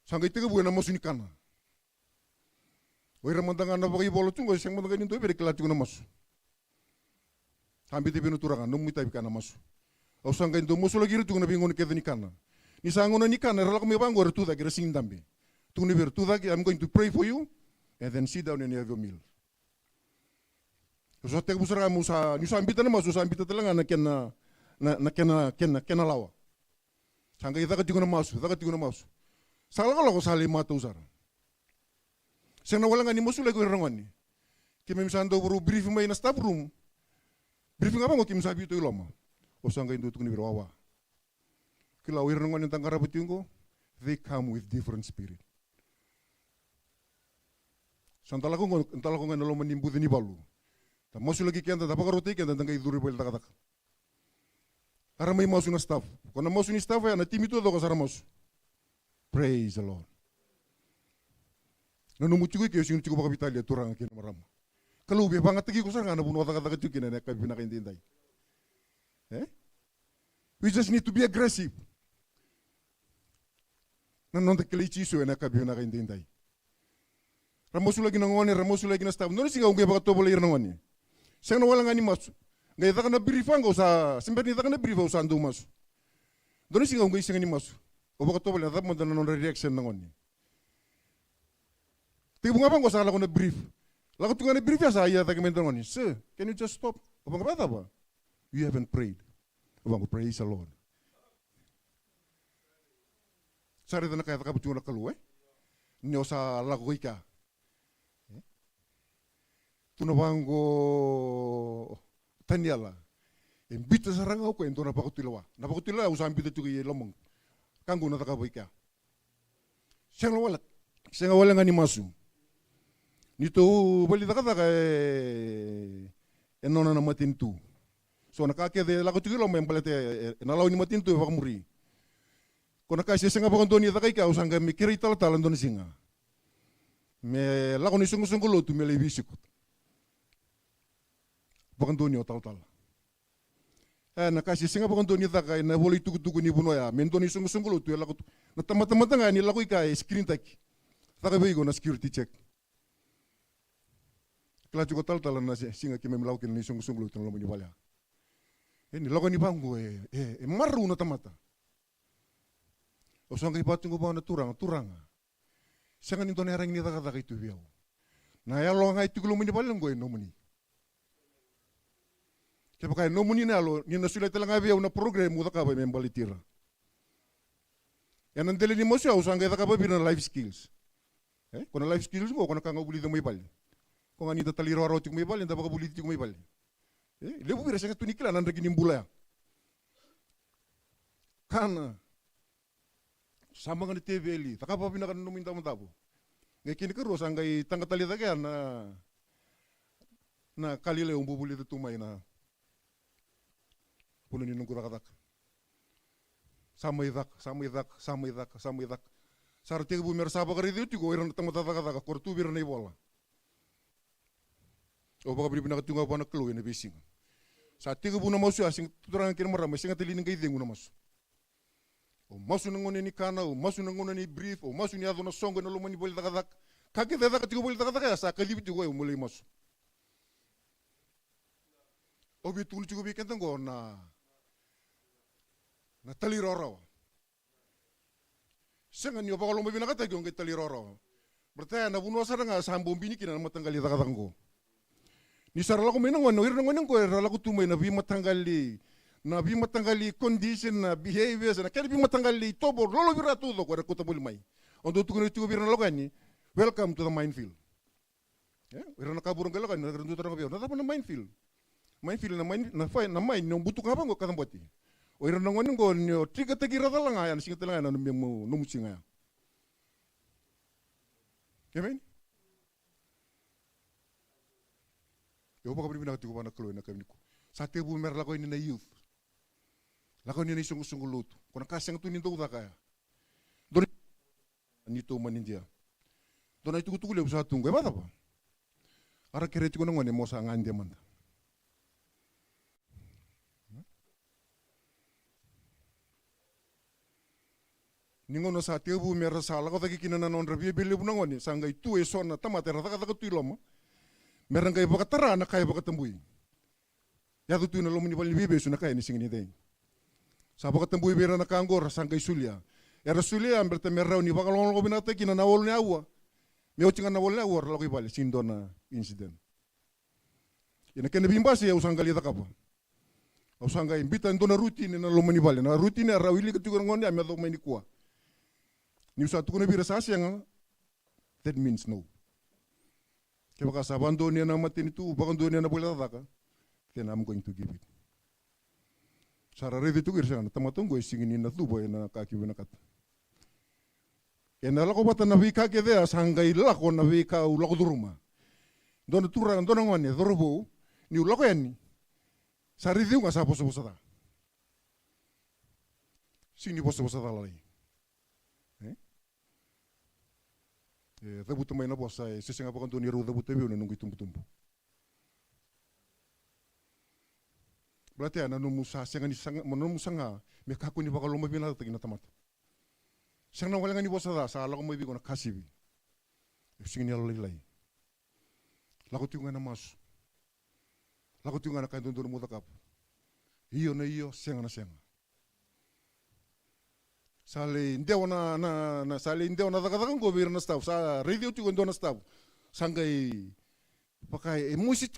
Sa qai tekivu ena masu ni kana. O ira mada ga na vakaivola tu qo, e sega mada ga ni dua vei ira e kila tiko na masu. Sa biuta vei au na Turaga, nomu itavi kaya na masu. Au sa qai dau masulaki ira tiko na veigauna kece ni kana. Ni sa gauna ni kana, era lako mai vaqo, era tu cake, era sega ni dabe. Tukuna vei ira, tu cake, I'm going to pray for you, and then sit down and have your meal. Au sa tekivu sara ga meu sa, niu sa biuta na masu, au sa biuta tale ga na kena, na, na kena, kena, kena lawa. Sa qai caka tiko na masu, caka tiko na masu. Sa lakolako sa lai matau sara. Sega na wale ga ni masulaki o ira na gone. Keimami sa dau varau brief mai na staff room. Brief ga vaqo keimami sa vitu i loma. Au sa qai dau tukuna vei ira, wawa. Kila o ira na gone da qarava tiko qo, they come with different spirit. Sa da lako qo, da lako ga ena loma ni buca ni valu. Da masulaki keda, da vakarautaki keda, da qai curu i vale ni cakacaka. Era mai masu na staff. Ko na masu ni staff ya, na timi taucoko sa ra masu. Praise the Lord. Na nomu tiko i ke, o sega ni tiko vakaveitalia, turaga kei na marama. Kalou via vakayagataki iko sara ga na vanua o cakacaka tiko kina ena yakavi vinaka edaidai. E? We just need to be aggressive. Na noda kilai Jisu ena yakavi vinaka edaidai. Ra masulaki na gone, ra masulaki na staff. Dua na siga au qai vakatovolei ira na gone. Sega na wale ga ni masu. Qai caka na brief qo, au sa, se bera ni caka na brief au sa dau masu. Dua na siga au qai sega ni masu. Au vakatovolei, na cava mada na nodra reaction na gone. Tekivu ga vaqo sa lako na brief. Lako tu ga na brief ya sa ia cake mai na gone. Sir, can you just stop? Au vaqo, vakacava? You haven't prayed. Au vaqo, praise the Lord. Sa raica na ka e cakava tiko na Kalou, e? Ni o sa lako i kea. E? Tukuna vaqo o Taniela. E biuta sara ga o koya e dua na vakatulewa. Na vakatulewa au sa biuta tiko i lomaqu. Ka qu na cakava i kea. Sega wale, sega wale ga ni masu. Neitou vale ni cakacaka e, e nona na matanitu. So na ka kece e lako tiko i loma e baleta e, e, na lawa ni matanitu e vakamuri. Ko na ka se sega vakadua ni caka i kea, au sa qai me kerei talatala dua na siga. Me lako na isoqosoqo lotu me lai veisiko. Vakadua ni o talatala. E, na ka se sega vakadua ni caka ena vola itukutuku ni vanua ya, me dua na isoqosoqo lotu e lako tu. Na tamata mada ga ni lako i kea e screen-taki. Caka vei iko na security check. Kila tiko talatala na se-, siga keimami lako kina na isoqosoqo lotu na loma ni vale ya. E, ni lako yani vaqo e, e, e marau na tamata. Au sa qai vaka tu qo vua na Turaga, Turaga. Sega ni dua na iyaragi ni cakacaka e tu vei au. Na yalo ga e tiko i loma ni vale qo e nomuni. Kevaka e nomuni na yalo, ni na solia tale ga vei au na program meu cakava me baleti ira. Ena dela ni masu ya au sa qai cakava vei ira na life skills. E, ko na life skills qo, ko na ka ga o vulica mai vale. Ko ga ni da talairawarawa tiko mai vale, da vakavulici tiko mai vale. E, levu vei ira sega tu ni kila na draki ni bula ya. Kana. Sa maga na teveli, cakava vinaka na nomu idavodavo. Qai kena ikarua sa qai taqa tale cake ya na, na ka lailai au bau vulica tu mai na vuna ni noqu cakacaka. Sa mai caka, sa mai caka, sa mai caka, sa mai caka. Sa ra tekivu me ra sa vakaraici au tiko o ira na tamata cakacaka, ko ra tu vei ira na ivola. Au vakavinavinaka tiko ga vua na Kalou ena veisiga. Sa tekivu na masu ya, sega, turaga kei na marama, sega tale ni qai cegu na masu. Au masu na gauna ni kana, au masu na gauna ni brief, au masu ni yaco na soqo ena loma ni vale ni cakacaka. Ka kece e caka tiko vale ni cakacaka ya, sa kacivi tiko au meu lai masu. Au via tukuna tiko vei keda qo na, na talairawarawa. Sega ni o vakalomavinakataki o qai talairawarawa. Baleta ya na vanua sara ga sa bau bini kina na mataqali cakacaka qo. Ni sa ra lako mai na gone, o ira na gone qo era lako tu mai na veimataqali, na veimataqali condition, na behaviors, na kena veimataqali itovo lolovira taucoko era kauta voli mai. Au dau tukuna tiko vei ira na lako yani, welcome to the minefield. E, o ira na kabura qai lako yani, era dau taroga vei au, na cava na minefield? Minefield na mine, na fai, na mine ni o butuka ga vaqo ka cabote. O ira na gone qo ni o trigger-taki ira cala ga ya, na siga tale ga ya na nomu, nomu siga ya. Amen. Au vakavinavinaka tiko vua na Kalou ena yakavi nikua. Sa tekivu me ra lako yani na youth. Lako yani na isoqosoqo lotu. Ko na ka sega tu ni dau caka ya. Dua na, ni tou manidia. Dua na itukutuku levu sa tu qo, e vakacava? A ra kerea tiko na gone mo sa gade mada. Ni gauna sa tekivu me ra sa lako cake kina na nodra viavialevu na gone, sa qai tu eso na tamata era cakacaka tu i loma me ra qai vakatara na ka e vakatabui. Yaco tu ena loma ni vale ni veivesu na ka ena siga ni cei. Sa vakatabui vei ira na ka qo, ra sa qai solia. Era solia baleta me rawa ni vakalogaloga vinakataki kina na walu na aua. Me oti ga na walu na aua ra lako i vale, sega ni dua na incident. Ia na kena veibasai au sa qai lai cakava. Au sa qai biuta e dua na routine ena loma ni vale. Na routine era wilika tiko na gone ya me yacova mai nikua. Niu sa tukuna vei ira sa sega, that means no. Kevaka sa vakadonuya na matanitu, vakadonuya na vale ni cakacaka, then I'm going to give it. Sa ra raica tiko ira, sega, na tamata oqo e sega ni na cuva ena ka keimami vinakata. Ena lako vata na veika kece ya, sa qai lako na veika au lako curuma. Dua na turaga, dua na gone, cauravou, niu lako yani, sa raici au ga sa vosavosa ca. Sega ni vosavosa ca lalai. E? E cavuta mai na vosa, e se sega vakadua ni rau cavuta vei au na noqu itubutubu. Baleta ya na nomu sa sega ni saga, na nomu saga me kakua ni vakalomavinakataki na tamata. Sega na wale ga ni vosa ca, sa lako mai vei iko na kasivi. E sega ni yalolailai. Lako tiko ga ena masu. Lako tiko ga na ka e dodonu mo cakava. Io na io, sega na sega. Sa lai dewa na, na, na, sa lai dewa na cakacaka oqo vei ira na staff. Sa raici au tiko e dua na staff. Sa qai vaka e mosi,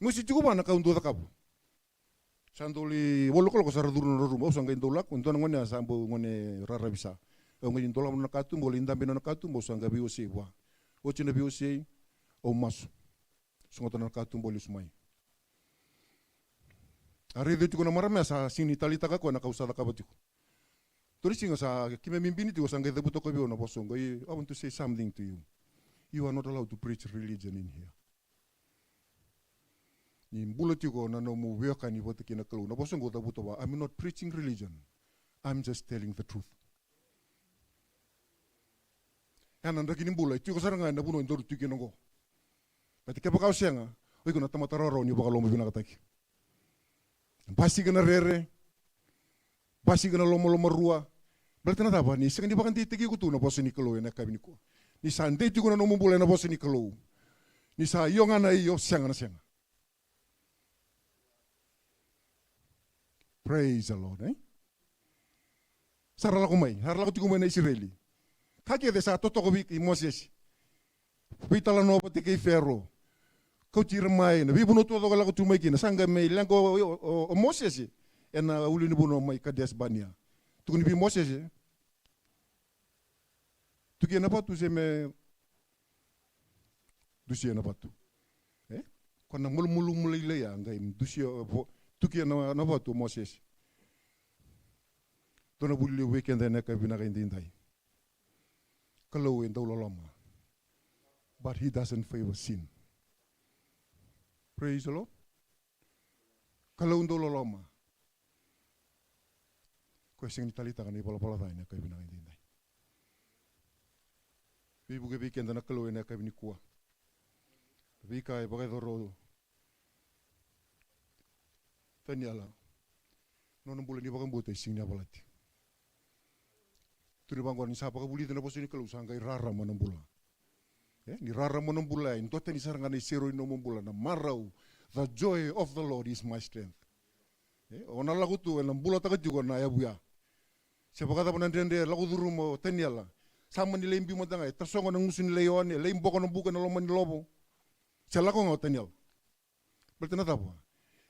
mosi tiko vua na ka au dau cakava. Sa dau lai walu kaloko sa ra curu na nodra rumu. Au sa qai dau lako, dua na gone ya sa bau gone raravi sa. Au qai dolava na katuba, au lai dabe ena nona katuba, au sa qai veiwasei vua. Oti na veiwasei, au masu. Sogota na katuba, au lesu mai. A raici au tiko na marama ya, sa sega ni taleitaka o koya na ka au sa cakava tiko. Dua na siga sa keimami bini tiko, sa qai cavuta o koya vei au na vosa oqo, "I want to say something to you. You are not allowed to preach religion in here." Ni bula tiko na nomu veiwekani vata kei na Kalou. Na vosa oqo cavuta vua, "I'm not preaching religion. I'm just telling the truth." Ya na draki ni bula e tiko sara ga ena vanua e daru tiko kina oqo. Baleta kevaka o sega, o iko na tamata rawarawa ni vakalomavinakataki. Basika na rere, basika na lomalomarua. Baleta na cava? Ni sega ni vakadeitaki iko tu na vosa ni Kalou ena yakavi nikua. Ni sa dei tiko na nomu bula ena vosa ni Kalou. Ni sa io ga na io, sega na sega. Praise the Lord, e? Sa ra lako mai, sa ra lako tiko mai na Isireli. Ka kece sa totoka vei Mosese. Veitalanoa vata kei Fero. Kauti ira mai, na veivanua taucoko e lako tu mai kina. Sa qai mai leqa o, o, o, o Mosese ena ulunivanua mai Kadesi Banea. Tukuni vei Mosese, "Tukia na vatu se me Dusia na vatu. E? Ko na malumalumu lailai a qai dusia, vo-, tukia na, na vatu o Mosese. Dua na vuli levu vei keda ena yakavi vinaka edaidai. Kalou e dau loloma. But he doesn't favor sin. Praise the Lord. Kalou dau loloma. Ko e sega ni taleitaka na ivalavala ca ena yakavi vinaka edaidai. Veivuke vei keda na Kalou ena yakavi nikua. Veika e vakayacora o Taniela. Nona bula ni vakabauta e sega ni yavalati. Tukuni vaqo ni sa vakavulici na vosa ni Kalou sa qai rarama na bula. E, ni rarama na bula, e duatani sara ga na iseroi ni nomu bula, na marau. The joy of the Lord is my strength. E, o na lako tu, ena bulataka tiko na yavu ya. Se vakacava na dredre e lako curuma o Taniela. Sa mani lai biu mada ga, e tasogo na gusu ni laione, e lai boko na buka ena loma ni lovo. Se lako ga o Taniela. Baleta na cava?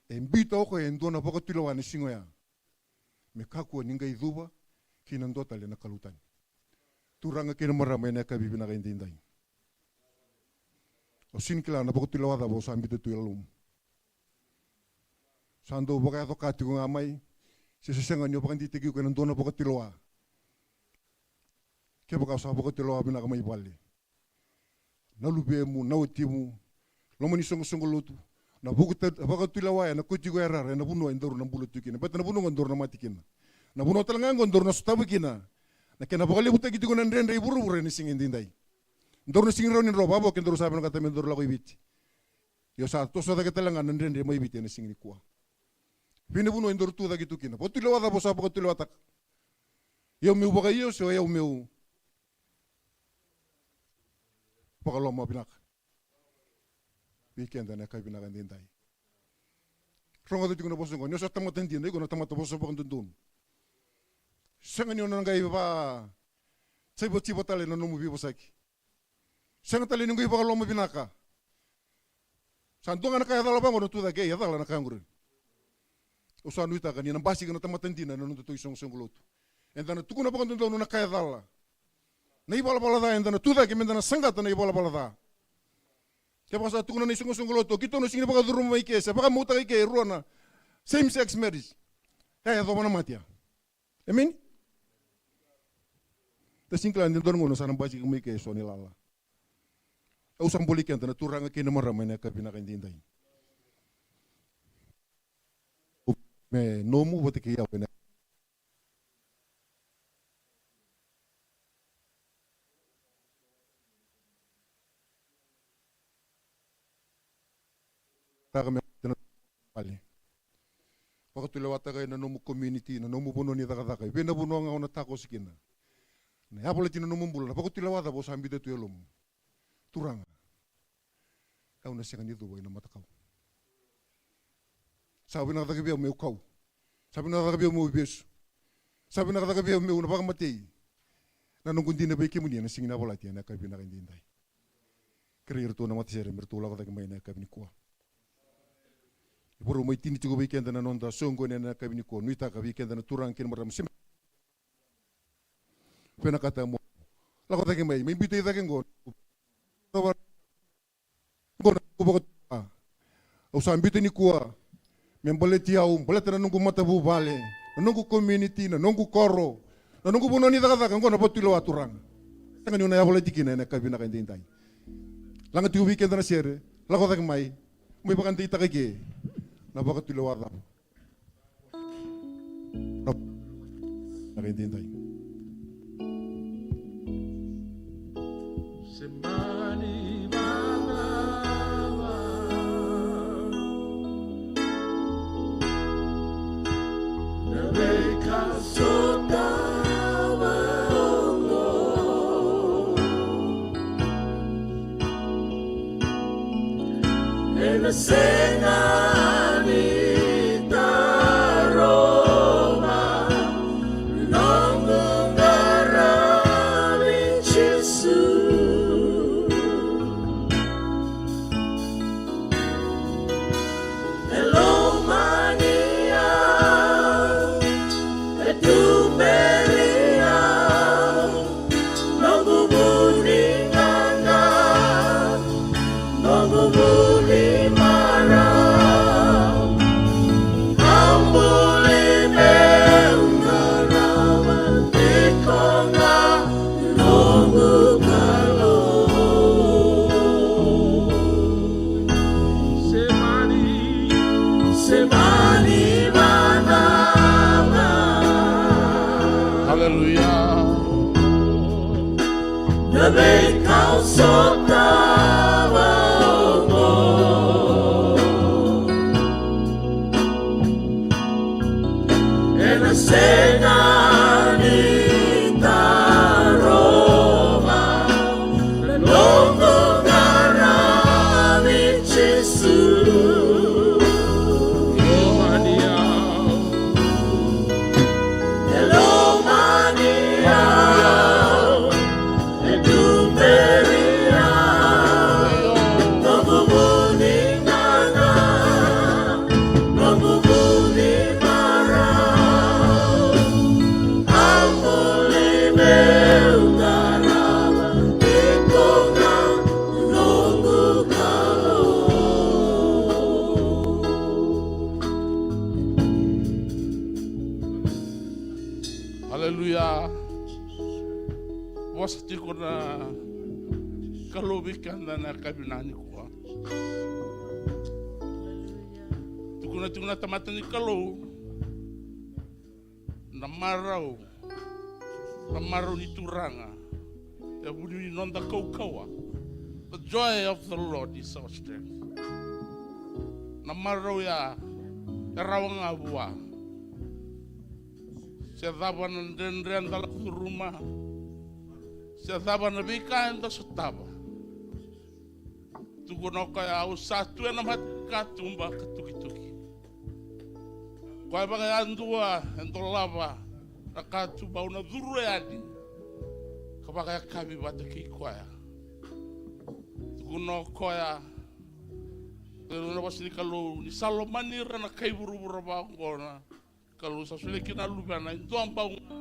E biuta o koya e dua na vakatulewa ena siga oya. Me kakua ni qai cuva kina dua tale na kalou tani. Turaga kei na marama ena yakavi vinaka edaidai. Au sega ni kila na vakatulewa cava o sa biuta tu e yalomu. Sa dau vakayaco ka tiko ga mai, se sa sega ni o vakadeitaki iko ena dua na vakatulewa. Kevaka o sa vakatulewa vinaka mai vale. Na luvemu, na watimu, loma ni soqosoqo lotu, na vuku ta-, vakatulewa ena kauti iko e rara ena vanua e daru na bula tu kina. Baleta na vanua qo daru na mate kina. Na vanua tale ga qo daru na sotava kina na kena vakalevutaki tiko na dredre i vuravura ena siga edaidai. Daru na sega ni rawa ni drova, vavo ke daru sa vinakata me daru lako i Viti. Io sa toso cake tale ga na dredre mai Viti ena siga nikua. Vei na vanua e daru tu cake tu kina. Vakatulewa cava o sa vakatulewataka? Io meu vakaio se o yau meu vakaloma vinaka vei keda ena yakavi vinaka edaidai. Rogoca tiko na vosa oqo, ni o sa tamata dina, iko na tamata vosa vakadodonu. Sega ni o na qai va-, saivaciva tale na nomu veivosaki. Sega tale ni qai vakaloma vinaka. Sa dua ga na ka e cala vaqo na tu cake, e cala na ka qori. Au sa nuitaka ni na basika na tamata dina ena nodatou isoqosoqo lotu. Eda na tukuna vakadodonu na ka e cala. Na ivalavala ca eda na tu cake meda na saqata na ivalavala ca. Kevaka sa tukuna na isoqosoqo lotu, o keitou na sega ni vakacuruma mai ke se vakamautaka i ke e rua na same sex marriage. E yacova na mate ya. Emeni? Da sega ni kila ni dua na gauna sa na basika mai ke e so na ilala. Au sa boli keda na turaga kei na marama ena yakavi vinaka edaidai. Me nomu vata kei au ena taka me vale. Vakatulewataka ena nomu community, na nomu vanua ni cakacaka. E vei na vanua ga o na takoso kina. Na yavalati na nomu bula, na vakatulewa cava o sa biuta tu e yalomu? Turaga, au na sega ni cuva ena matakau. Sa vinaka cake vei au meu kau. Sa vinaka cake vei au meu vesu. Sa vinaka cake vei au meu na vakamatei. Na noqu dina vei kemuni ena sega ni yavalati ena yakavi vinaka edaidai. Kerei iratou na matasere me ratou lako cake mai ena yakavi nikua. Ni vakarau mai tini tiko vei keda na noda soqoni ena yakavi nikua. Nuitaka vei keda na turaga kei na marama seme. Vinakata mo lako cake mai, mai biuta i cake qo. Qo na noqu vakatulewa. Au sa biuta nikua me baleti au, baleta na noqu matavuvale, na noqu community, na noqu koro, na noqu vanua ni cakacaka, qo na vakatulewa, turaga. Sega ni o na yavalati kina ena yakavi vinaka edaidai. Laga tiko vei keda na sere, lako cake mai, mai vakadeitaka i ke na vakatulewa cava. Na ka edaidai. Se mani vacava na veika sotava oqo. Ena sega ni tarova noqu qaravi Jisu. E lomani au, e tuberi au, noqu vu ni gaga. vei keda na yakavi vinaka nikua. Tukuna tiko na tamata ni Kalou na marau, na marau ni Turaga e vuni ni noda kaukauwa. The joy of the Lord is our strength. Na marau ya e rawa ga vua. Se cava na dredre eda lako curuma, se cava na veika eda sotava, tukuna o koya, au sa tu ena mata ni katuba ka tukituki. Koya vakayadua e dolava na katuba, au na curu yani ka vakayakavi vata kei koya. Tukuna o koya, tukuna na vosa ni Kalou, ni sa lomani ira na kai vuravura vaqo na Kalou, sa solia kina na Luvena e dua bau ga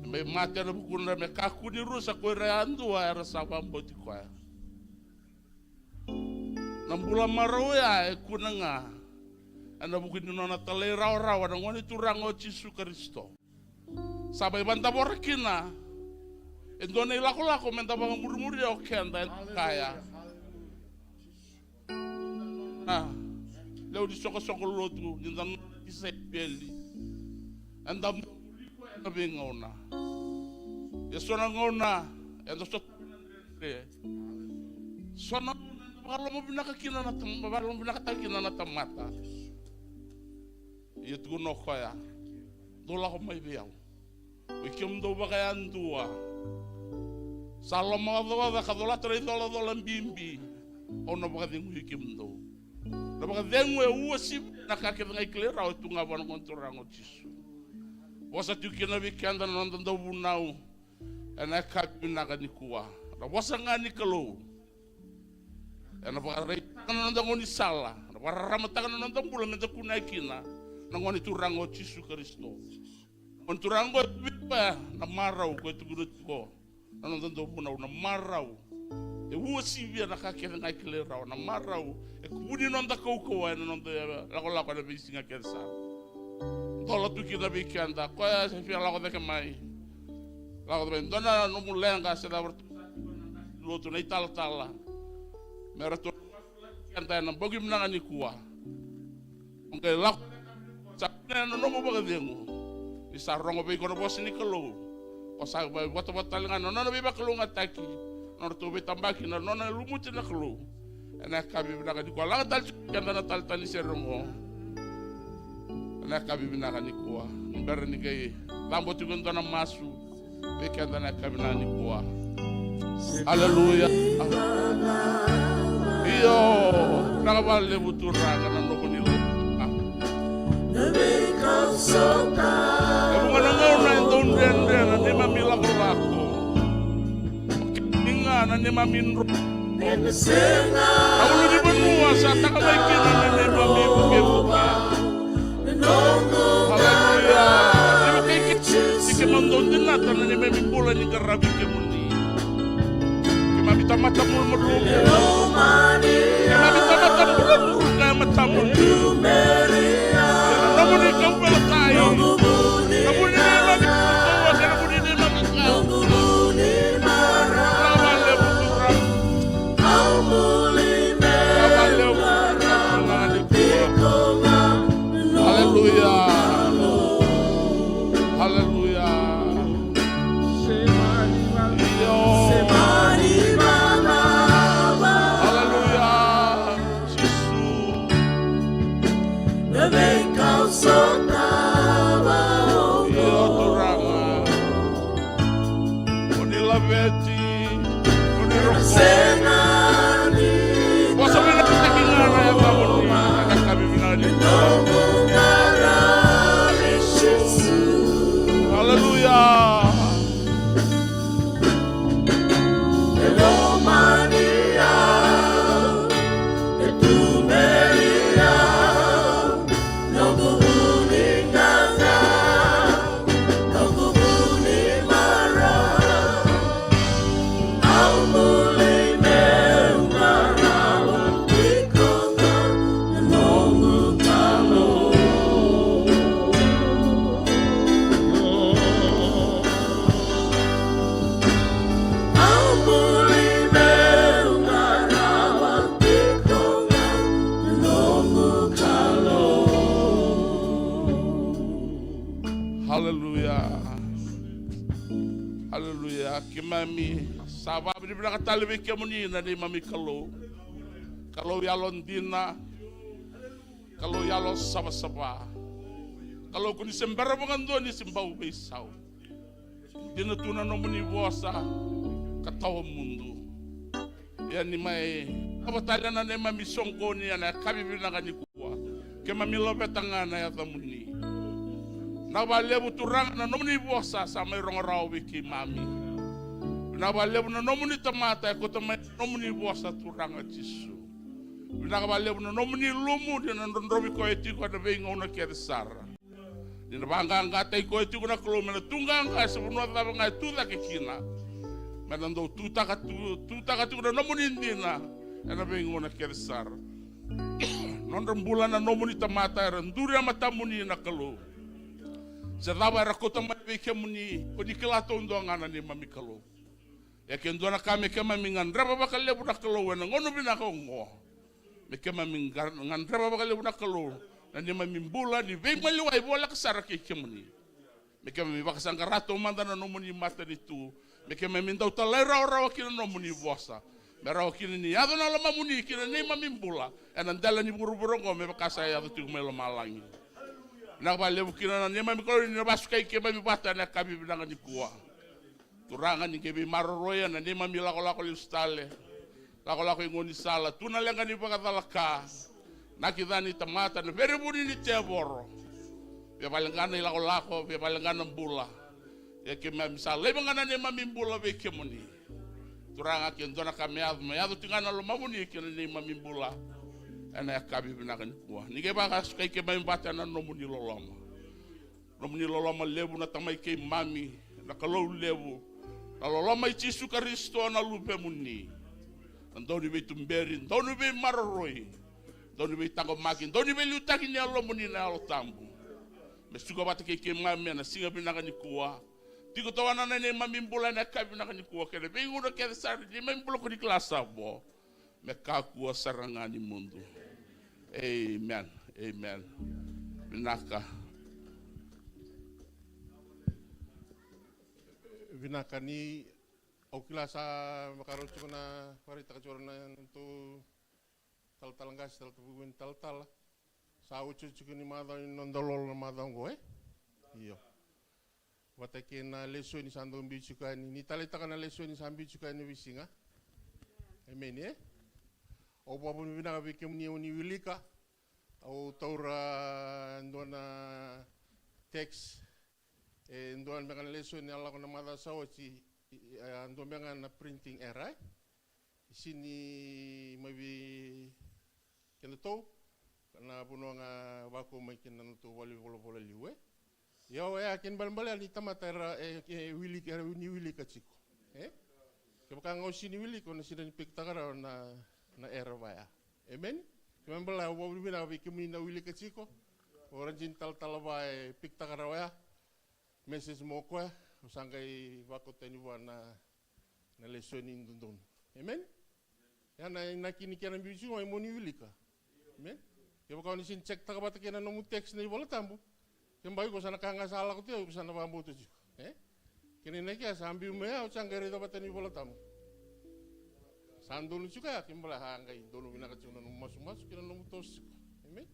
me mai mate ena vukudra, me kakua ni rusa ko ira yadua era sa vakabauti koya. Na bula marau ya e kune ga ena vuku ni nona talairawarawa na Gone Turaga o Jisu Karisito. Sa mai vakadavora kina e dua na ilakolako meda vakamurimuria o keda ena kaya. Na lewe ni soqosoqo lotu ni da nona tisaipeli. Eda muri koya ena veigauna. Ia so na gauna eda sotava na dredre. So na gauna eda vakalomavinaka kina na tam-, vakalomavinakataka kina na tamata. Ia tukuna o koya, dou lako mai vei au, oi kemudou vakayadua sa lomaocaoca ka colata na icolacola bibi, au na vakacegui kemudou. Na vakacegu e uasivi na ka kece ga e kilai rawa e tu ga vua na Gone Turaga o Jisu. Vosa tiko kina vei keda na noda dauvunau ena yakavi vinaka nikua. Na vosa ga ni Kalou ena vakaraitaka na noda gaunisala, ena vakararamataka na noda bula meda kunea kina na Gone Turaga o Jisu Karisito. Na Gone Turaga oqo e tu vei koya na marau ko e tukuna tiko na noda dauvunau, na marau e uasivia na ka kece ga e kilai rawa, na marau e vuni noda kaukauwa ena noda lakolako ena veisiga kece sara. Dola tu kina vei keda, koya se via lako cake mai, lako cake mai, dua na nomu leqa se cava ratou sa tiko na lotu, na italatala, me ratou keda ena bogi vinaka nikua. O qai lako, sa kunea na nomu vakacegu ni sa rogo vei iko na vosa ni Kalou. O sa mai votavota tale ga na nona veivakalougatataki, na nodratou veitabaki na nona lumuti na Kalou. Ena yakavi vinaka nikua, laga tale tiko keda na taletale ni sere oqo. Ena yakavi vinaka nikua, ni bera ni qai cabo tiko e dua na masu vei keda na yakavi vinaka nikua. Aleluya. Io, vinaka vakalevu Turaga na nomuni lako. E vuqa na gauna e dau dredre na neimami lakolako. O kemuni ga na neimami dro. Na ulunivanua sa taka mai kina na neimami vukevuke. Aleluya. Ni keimami dau dinata na neimami bula ni qaravi kemuni. Keimami tamata malumalumu. Keimami tamata bula muruka e matamuni. Ena nomuni kauveilatai. Nomuni neimami kauveilatai, nomuni neimami kauveilatai. Vinaka vakalevu Turaga. Vinaka vakalevu Turaga. Aleluya. Aleluya. Io. Aleluya. Jisu. Io Turaga. Mo ni laveti, mo ni rokovi. Vosa vinaka tiko ga na yacamuni, na yakavi vinaka ni. Aleluya. Ami sa vakavinavinaka tale vei kemuni na neimami Kalou. Kalou yalodina, Kalou yalo savasava, Kalou ko ni se bera vakadua ni se bau veisau. Dina tu na nomuni vosa ka tawa mudu. Ia ni mai cava tale na neimami soqoni ena yakavi vinaka nikua, keimami laveta ga na yacamuni. Vinaka vakalevu Turaga na nomuni vosa sa mai rogo rawa vei keimami. Vinaka vakalevu na nomuni tamata e kauta mai na nomuni vosa Turaga Jisu. Vinaka vakalevu na nomuni lumu ni na drodrovi koya tiko ena veigauna kece sara. Ni na vaqaqataki koya tiko na Kalou me na tu qaqa se vanua cava ga e tu cake kina. Me na dau tutaka tu, tutaka tiko na nomuni dina ena veigauna kece sara. Nodra bula na nomuni tamata era duri e matamuni na Kalou. Se cava era kauta mai vei kemuni, ko ni kila taudua ga na neimami Kalou. Ia ke dua na ka me keimami gadreva vakalevu na Kalou ena gauna vinaka oqo. Me keimami ga-, gadreva vakalevu na Kalou na neimami bula ni veimaliwai voleka sara kei kemuni. Me keimami vakasaqara taumada na nomuni matanitu. Me keimami dau talairawarawa ki na nomuni vosa. Me rawa kina ni yaco na lomamuni ki na neimami bula ena dela ni vuravura oqo me vaka sa yaco tiko mai lomalagi. Vinaka vakalevu kina na neimami Kalou ni na vakasukai keimami vata ena yakavi vinaka nikua. Turaga ni qai veimaroroi ena neimami lakolako lesu tale. Lakolako i gaunisala, tu na leqa ni vakacalaka. Na kica ni tamata, na verevuni ni tevoro. Via vale ga na ilakolako, via vale ga na bula. Ia keimami sa laiva ga na neimami bula vei kemuni. Turaga ke dua na ka me yaco, me yaco tiko ga na lomamuni kei na neimami bula. Ena yakavi vinaka nikua. Ni qai vakasukai keimami vata ena nomuni loloma. Nomuni loloma levu na Tamai keimami, na Kalou levu, na loloma i Jisu Karisito na Luvemuni. Na dau ni veituberi, dau ni veimaroroi, dau ni veitaqomaki, dau ni veiliutaki ni Yalomuni na Yalo Tabu. Me suka vata kei keimami ena siga vinaka nikua. Tiko tawana na neimami bula ena yakavi vinaka nikua, kei na veigauna kece sara ni neimami bula ko ni kila sa vo. Me kakua sara ga ni mudu. Amen. Amen. Vinaka. Vinaka ni au kila sa vakarau tiko na vakaraitaka tiko na nodatou talatala qase, talatala vuvuni talatala. Sa otioti tiko ni macawa ni noda lolo na macawa oqo, e? Io. Vata kei na lesoni sa dau biu tiko yani, ni taleitaka na lesoni sa biu tiko yani veisiga. Emeni, e? Au vakavinavinaka vei kemuni o ni wilika. Au taura dua na text. E dua beka na lesoni a lako na macawa sa oti, e, a dua beka na printing error, e? Sini mai vei kedatou, na vanua ga vakau mai kina na nodatou vale ni volavola liu, e. Ia o ya kena ibalebale ni tamata era, e, e, wilika, era ni wilika tiko, e. Kevaka ga o sini wilika, o na sini ni pikitaka rawa na, na error vaya. Amen. Kena ibalebale au vakavinavinaka vei kemuni na wilika tiko. O Rajini talatala va e pikitaka rawa ya. Message mo koya, au sa qai vakau tani vua na, na lesoni dodonu. Amen? Ya na inaki ni kena biu tiko mai mo ni wilika. Amen? Kevaka o ni sini check taka vata kei na nomu text na iVola Tabu, kevaka iko sa na ka ga sa lako tiko, iko sa na vakabauta tiko. E? Kena inaki ya sa biu mai ya, au sa qai raica vata na iVola Tabu. Sa donu tiko ya, kena ibalebale a qai donu vinaka tiko na nomu masumasu kei na nomu toso tiko. Amen?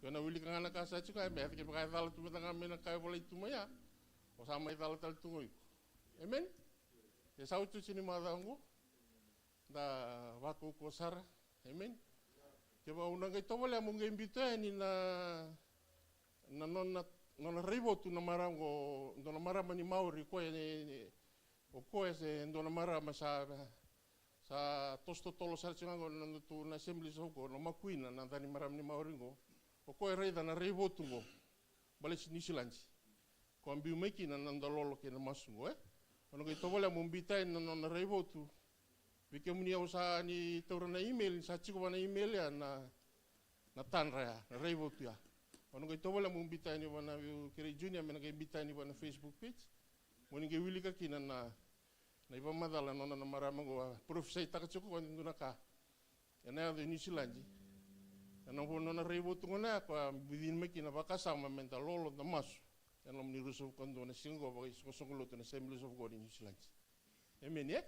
Io na wilika ga na ka sa tiko ya, me yaco kevaka e cala tu mada ga mai na ka e volai tu mai ya. O sa mai cala tale tu ga o iko. Amen? E sa otioti ni macawa oqo. Da vakaukauwa sara. Amen? Kevaka au na qai tovolea mo qai biuta yani na, na nona, nona raivotu na marama oqo, dua na marama ni Maori, koya e, o koya se dua na marama sa, sa toso totolo sara tiko ga oqo na nodatou na Assembly sa oqo, na Makuina, na yaca ni marama ni Maori oqo. O koya e raica na raivotu oqo. Baleti Niusiladi. Ko a biu mai kina na noda lolo kei na masu oqo, e? O na qai tovolea mo biuta yani na nona raivotu. Vei kemuni au sa ni taura na email, ni sa tiko va na email ya na, na tadra ya, na raivotu ya. O na qai tovolea mo biuta yani va na, vei kerei Junior me na qai biuta yani va na Facebook page. Mo ni qai wilika kina na, na ivakamacala na nona na marama oqo a profisaitaka tiko ko dua na ka. Ena yaco e Niusiladi. Ena vo nona raivotu gona ya ko a bucini mai kina vakasama me da lolo da masu. Ena loma ni ruasagavulu ka dua na siga oqo vakaisoqosoqo lotu na Assemblies of God e Niusiladi. Emeni, e?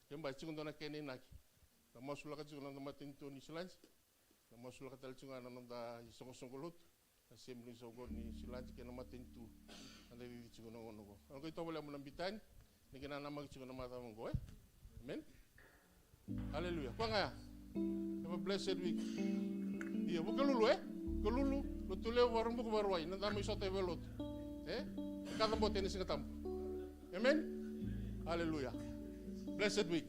Keba e tiko dua na kena inaki. Na masulaka tiko na noda matanitu o Niusiladi. Na masulaka tale tiko ga na noda isoqosoqo lotu. Na Assembly ni soqo ni Niusiladi kei na matanitu. Na da cici tiko na gauna oqo. Au qai tovolea mo na bitani. Ni kena namaki tiko na macawa oqo, e? Amen. Hallelujah. Koya ga ya. Have a blessed week. Ia, Vukelulu, e? Vukelulu, Lotulevu, Vakaraubuka, Vakarauwai, na da mai sota e veilotu. E? Kacabote ena Siga Tabu. Amen. Hallelujah. Blessed week.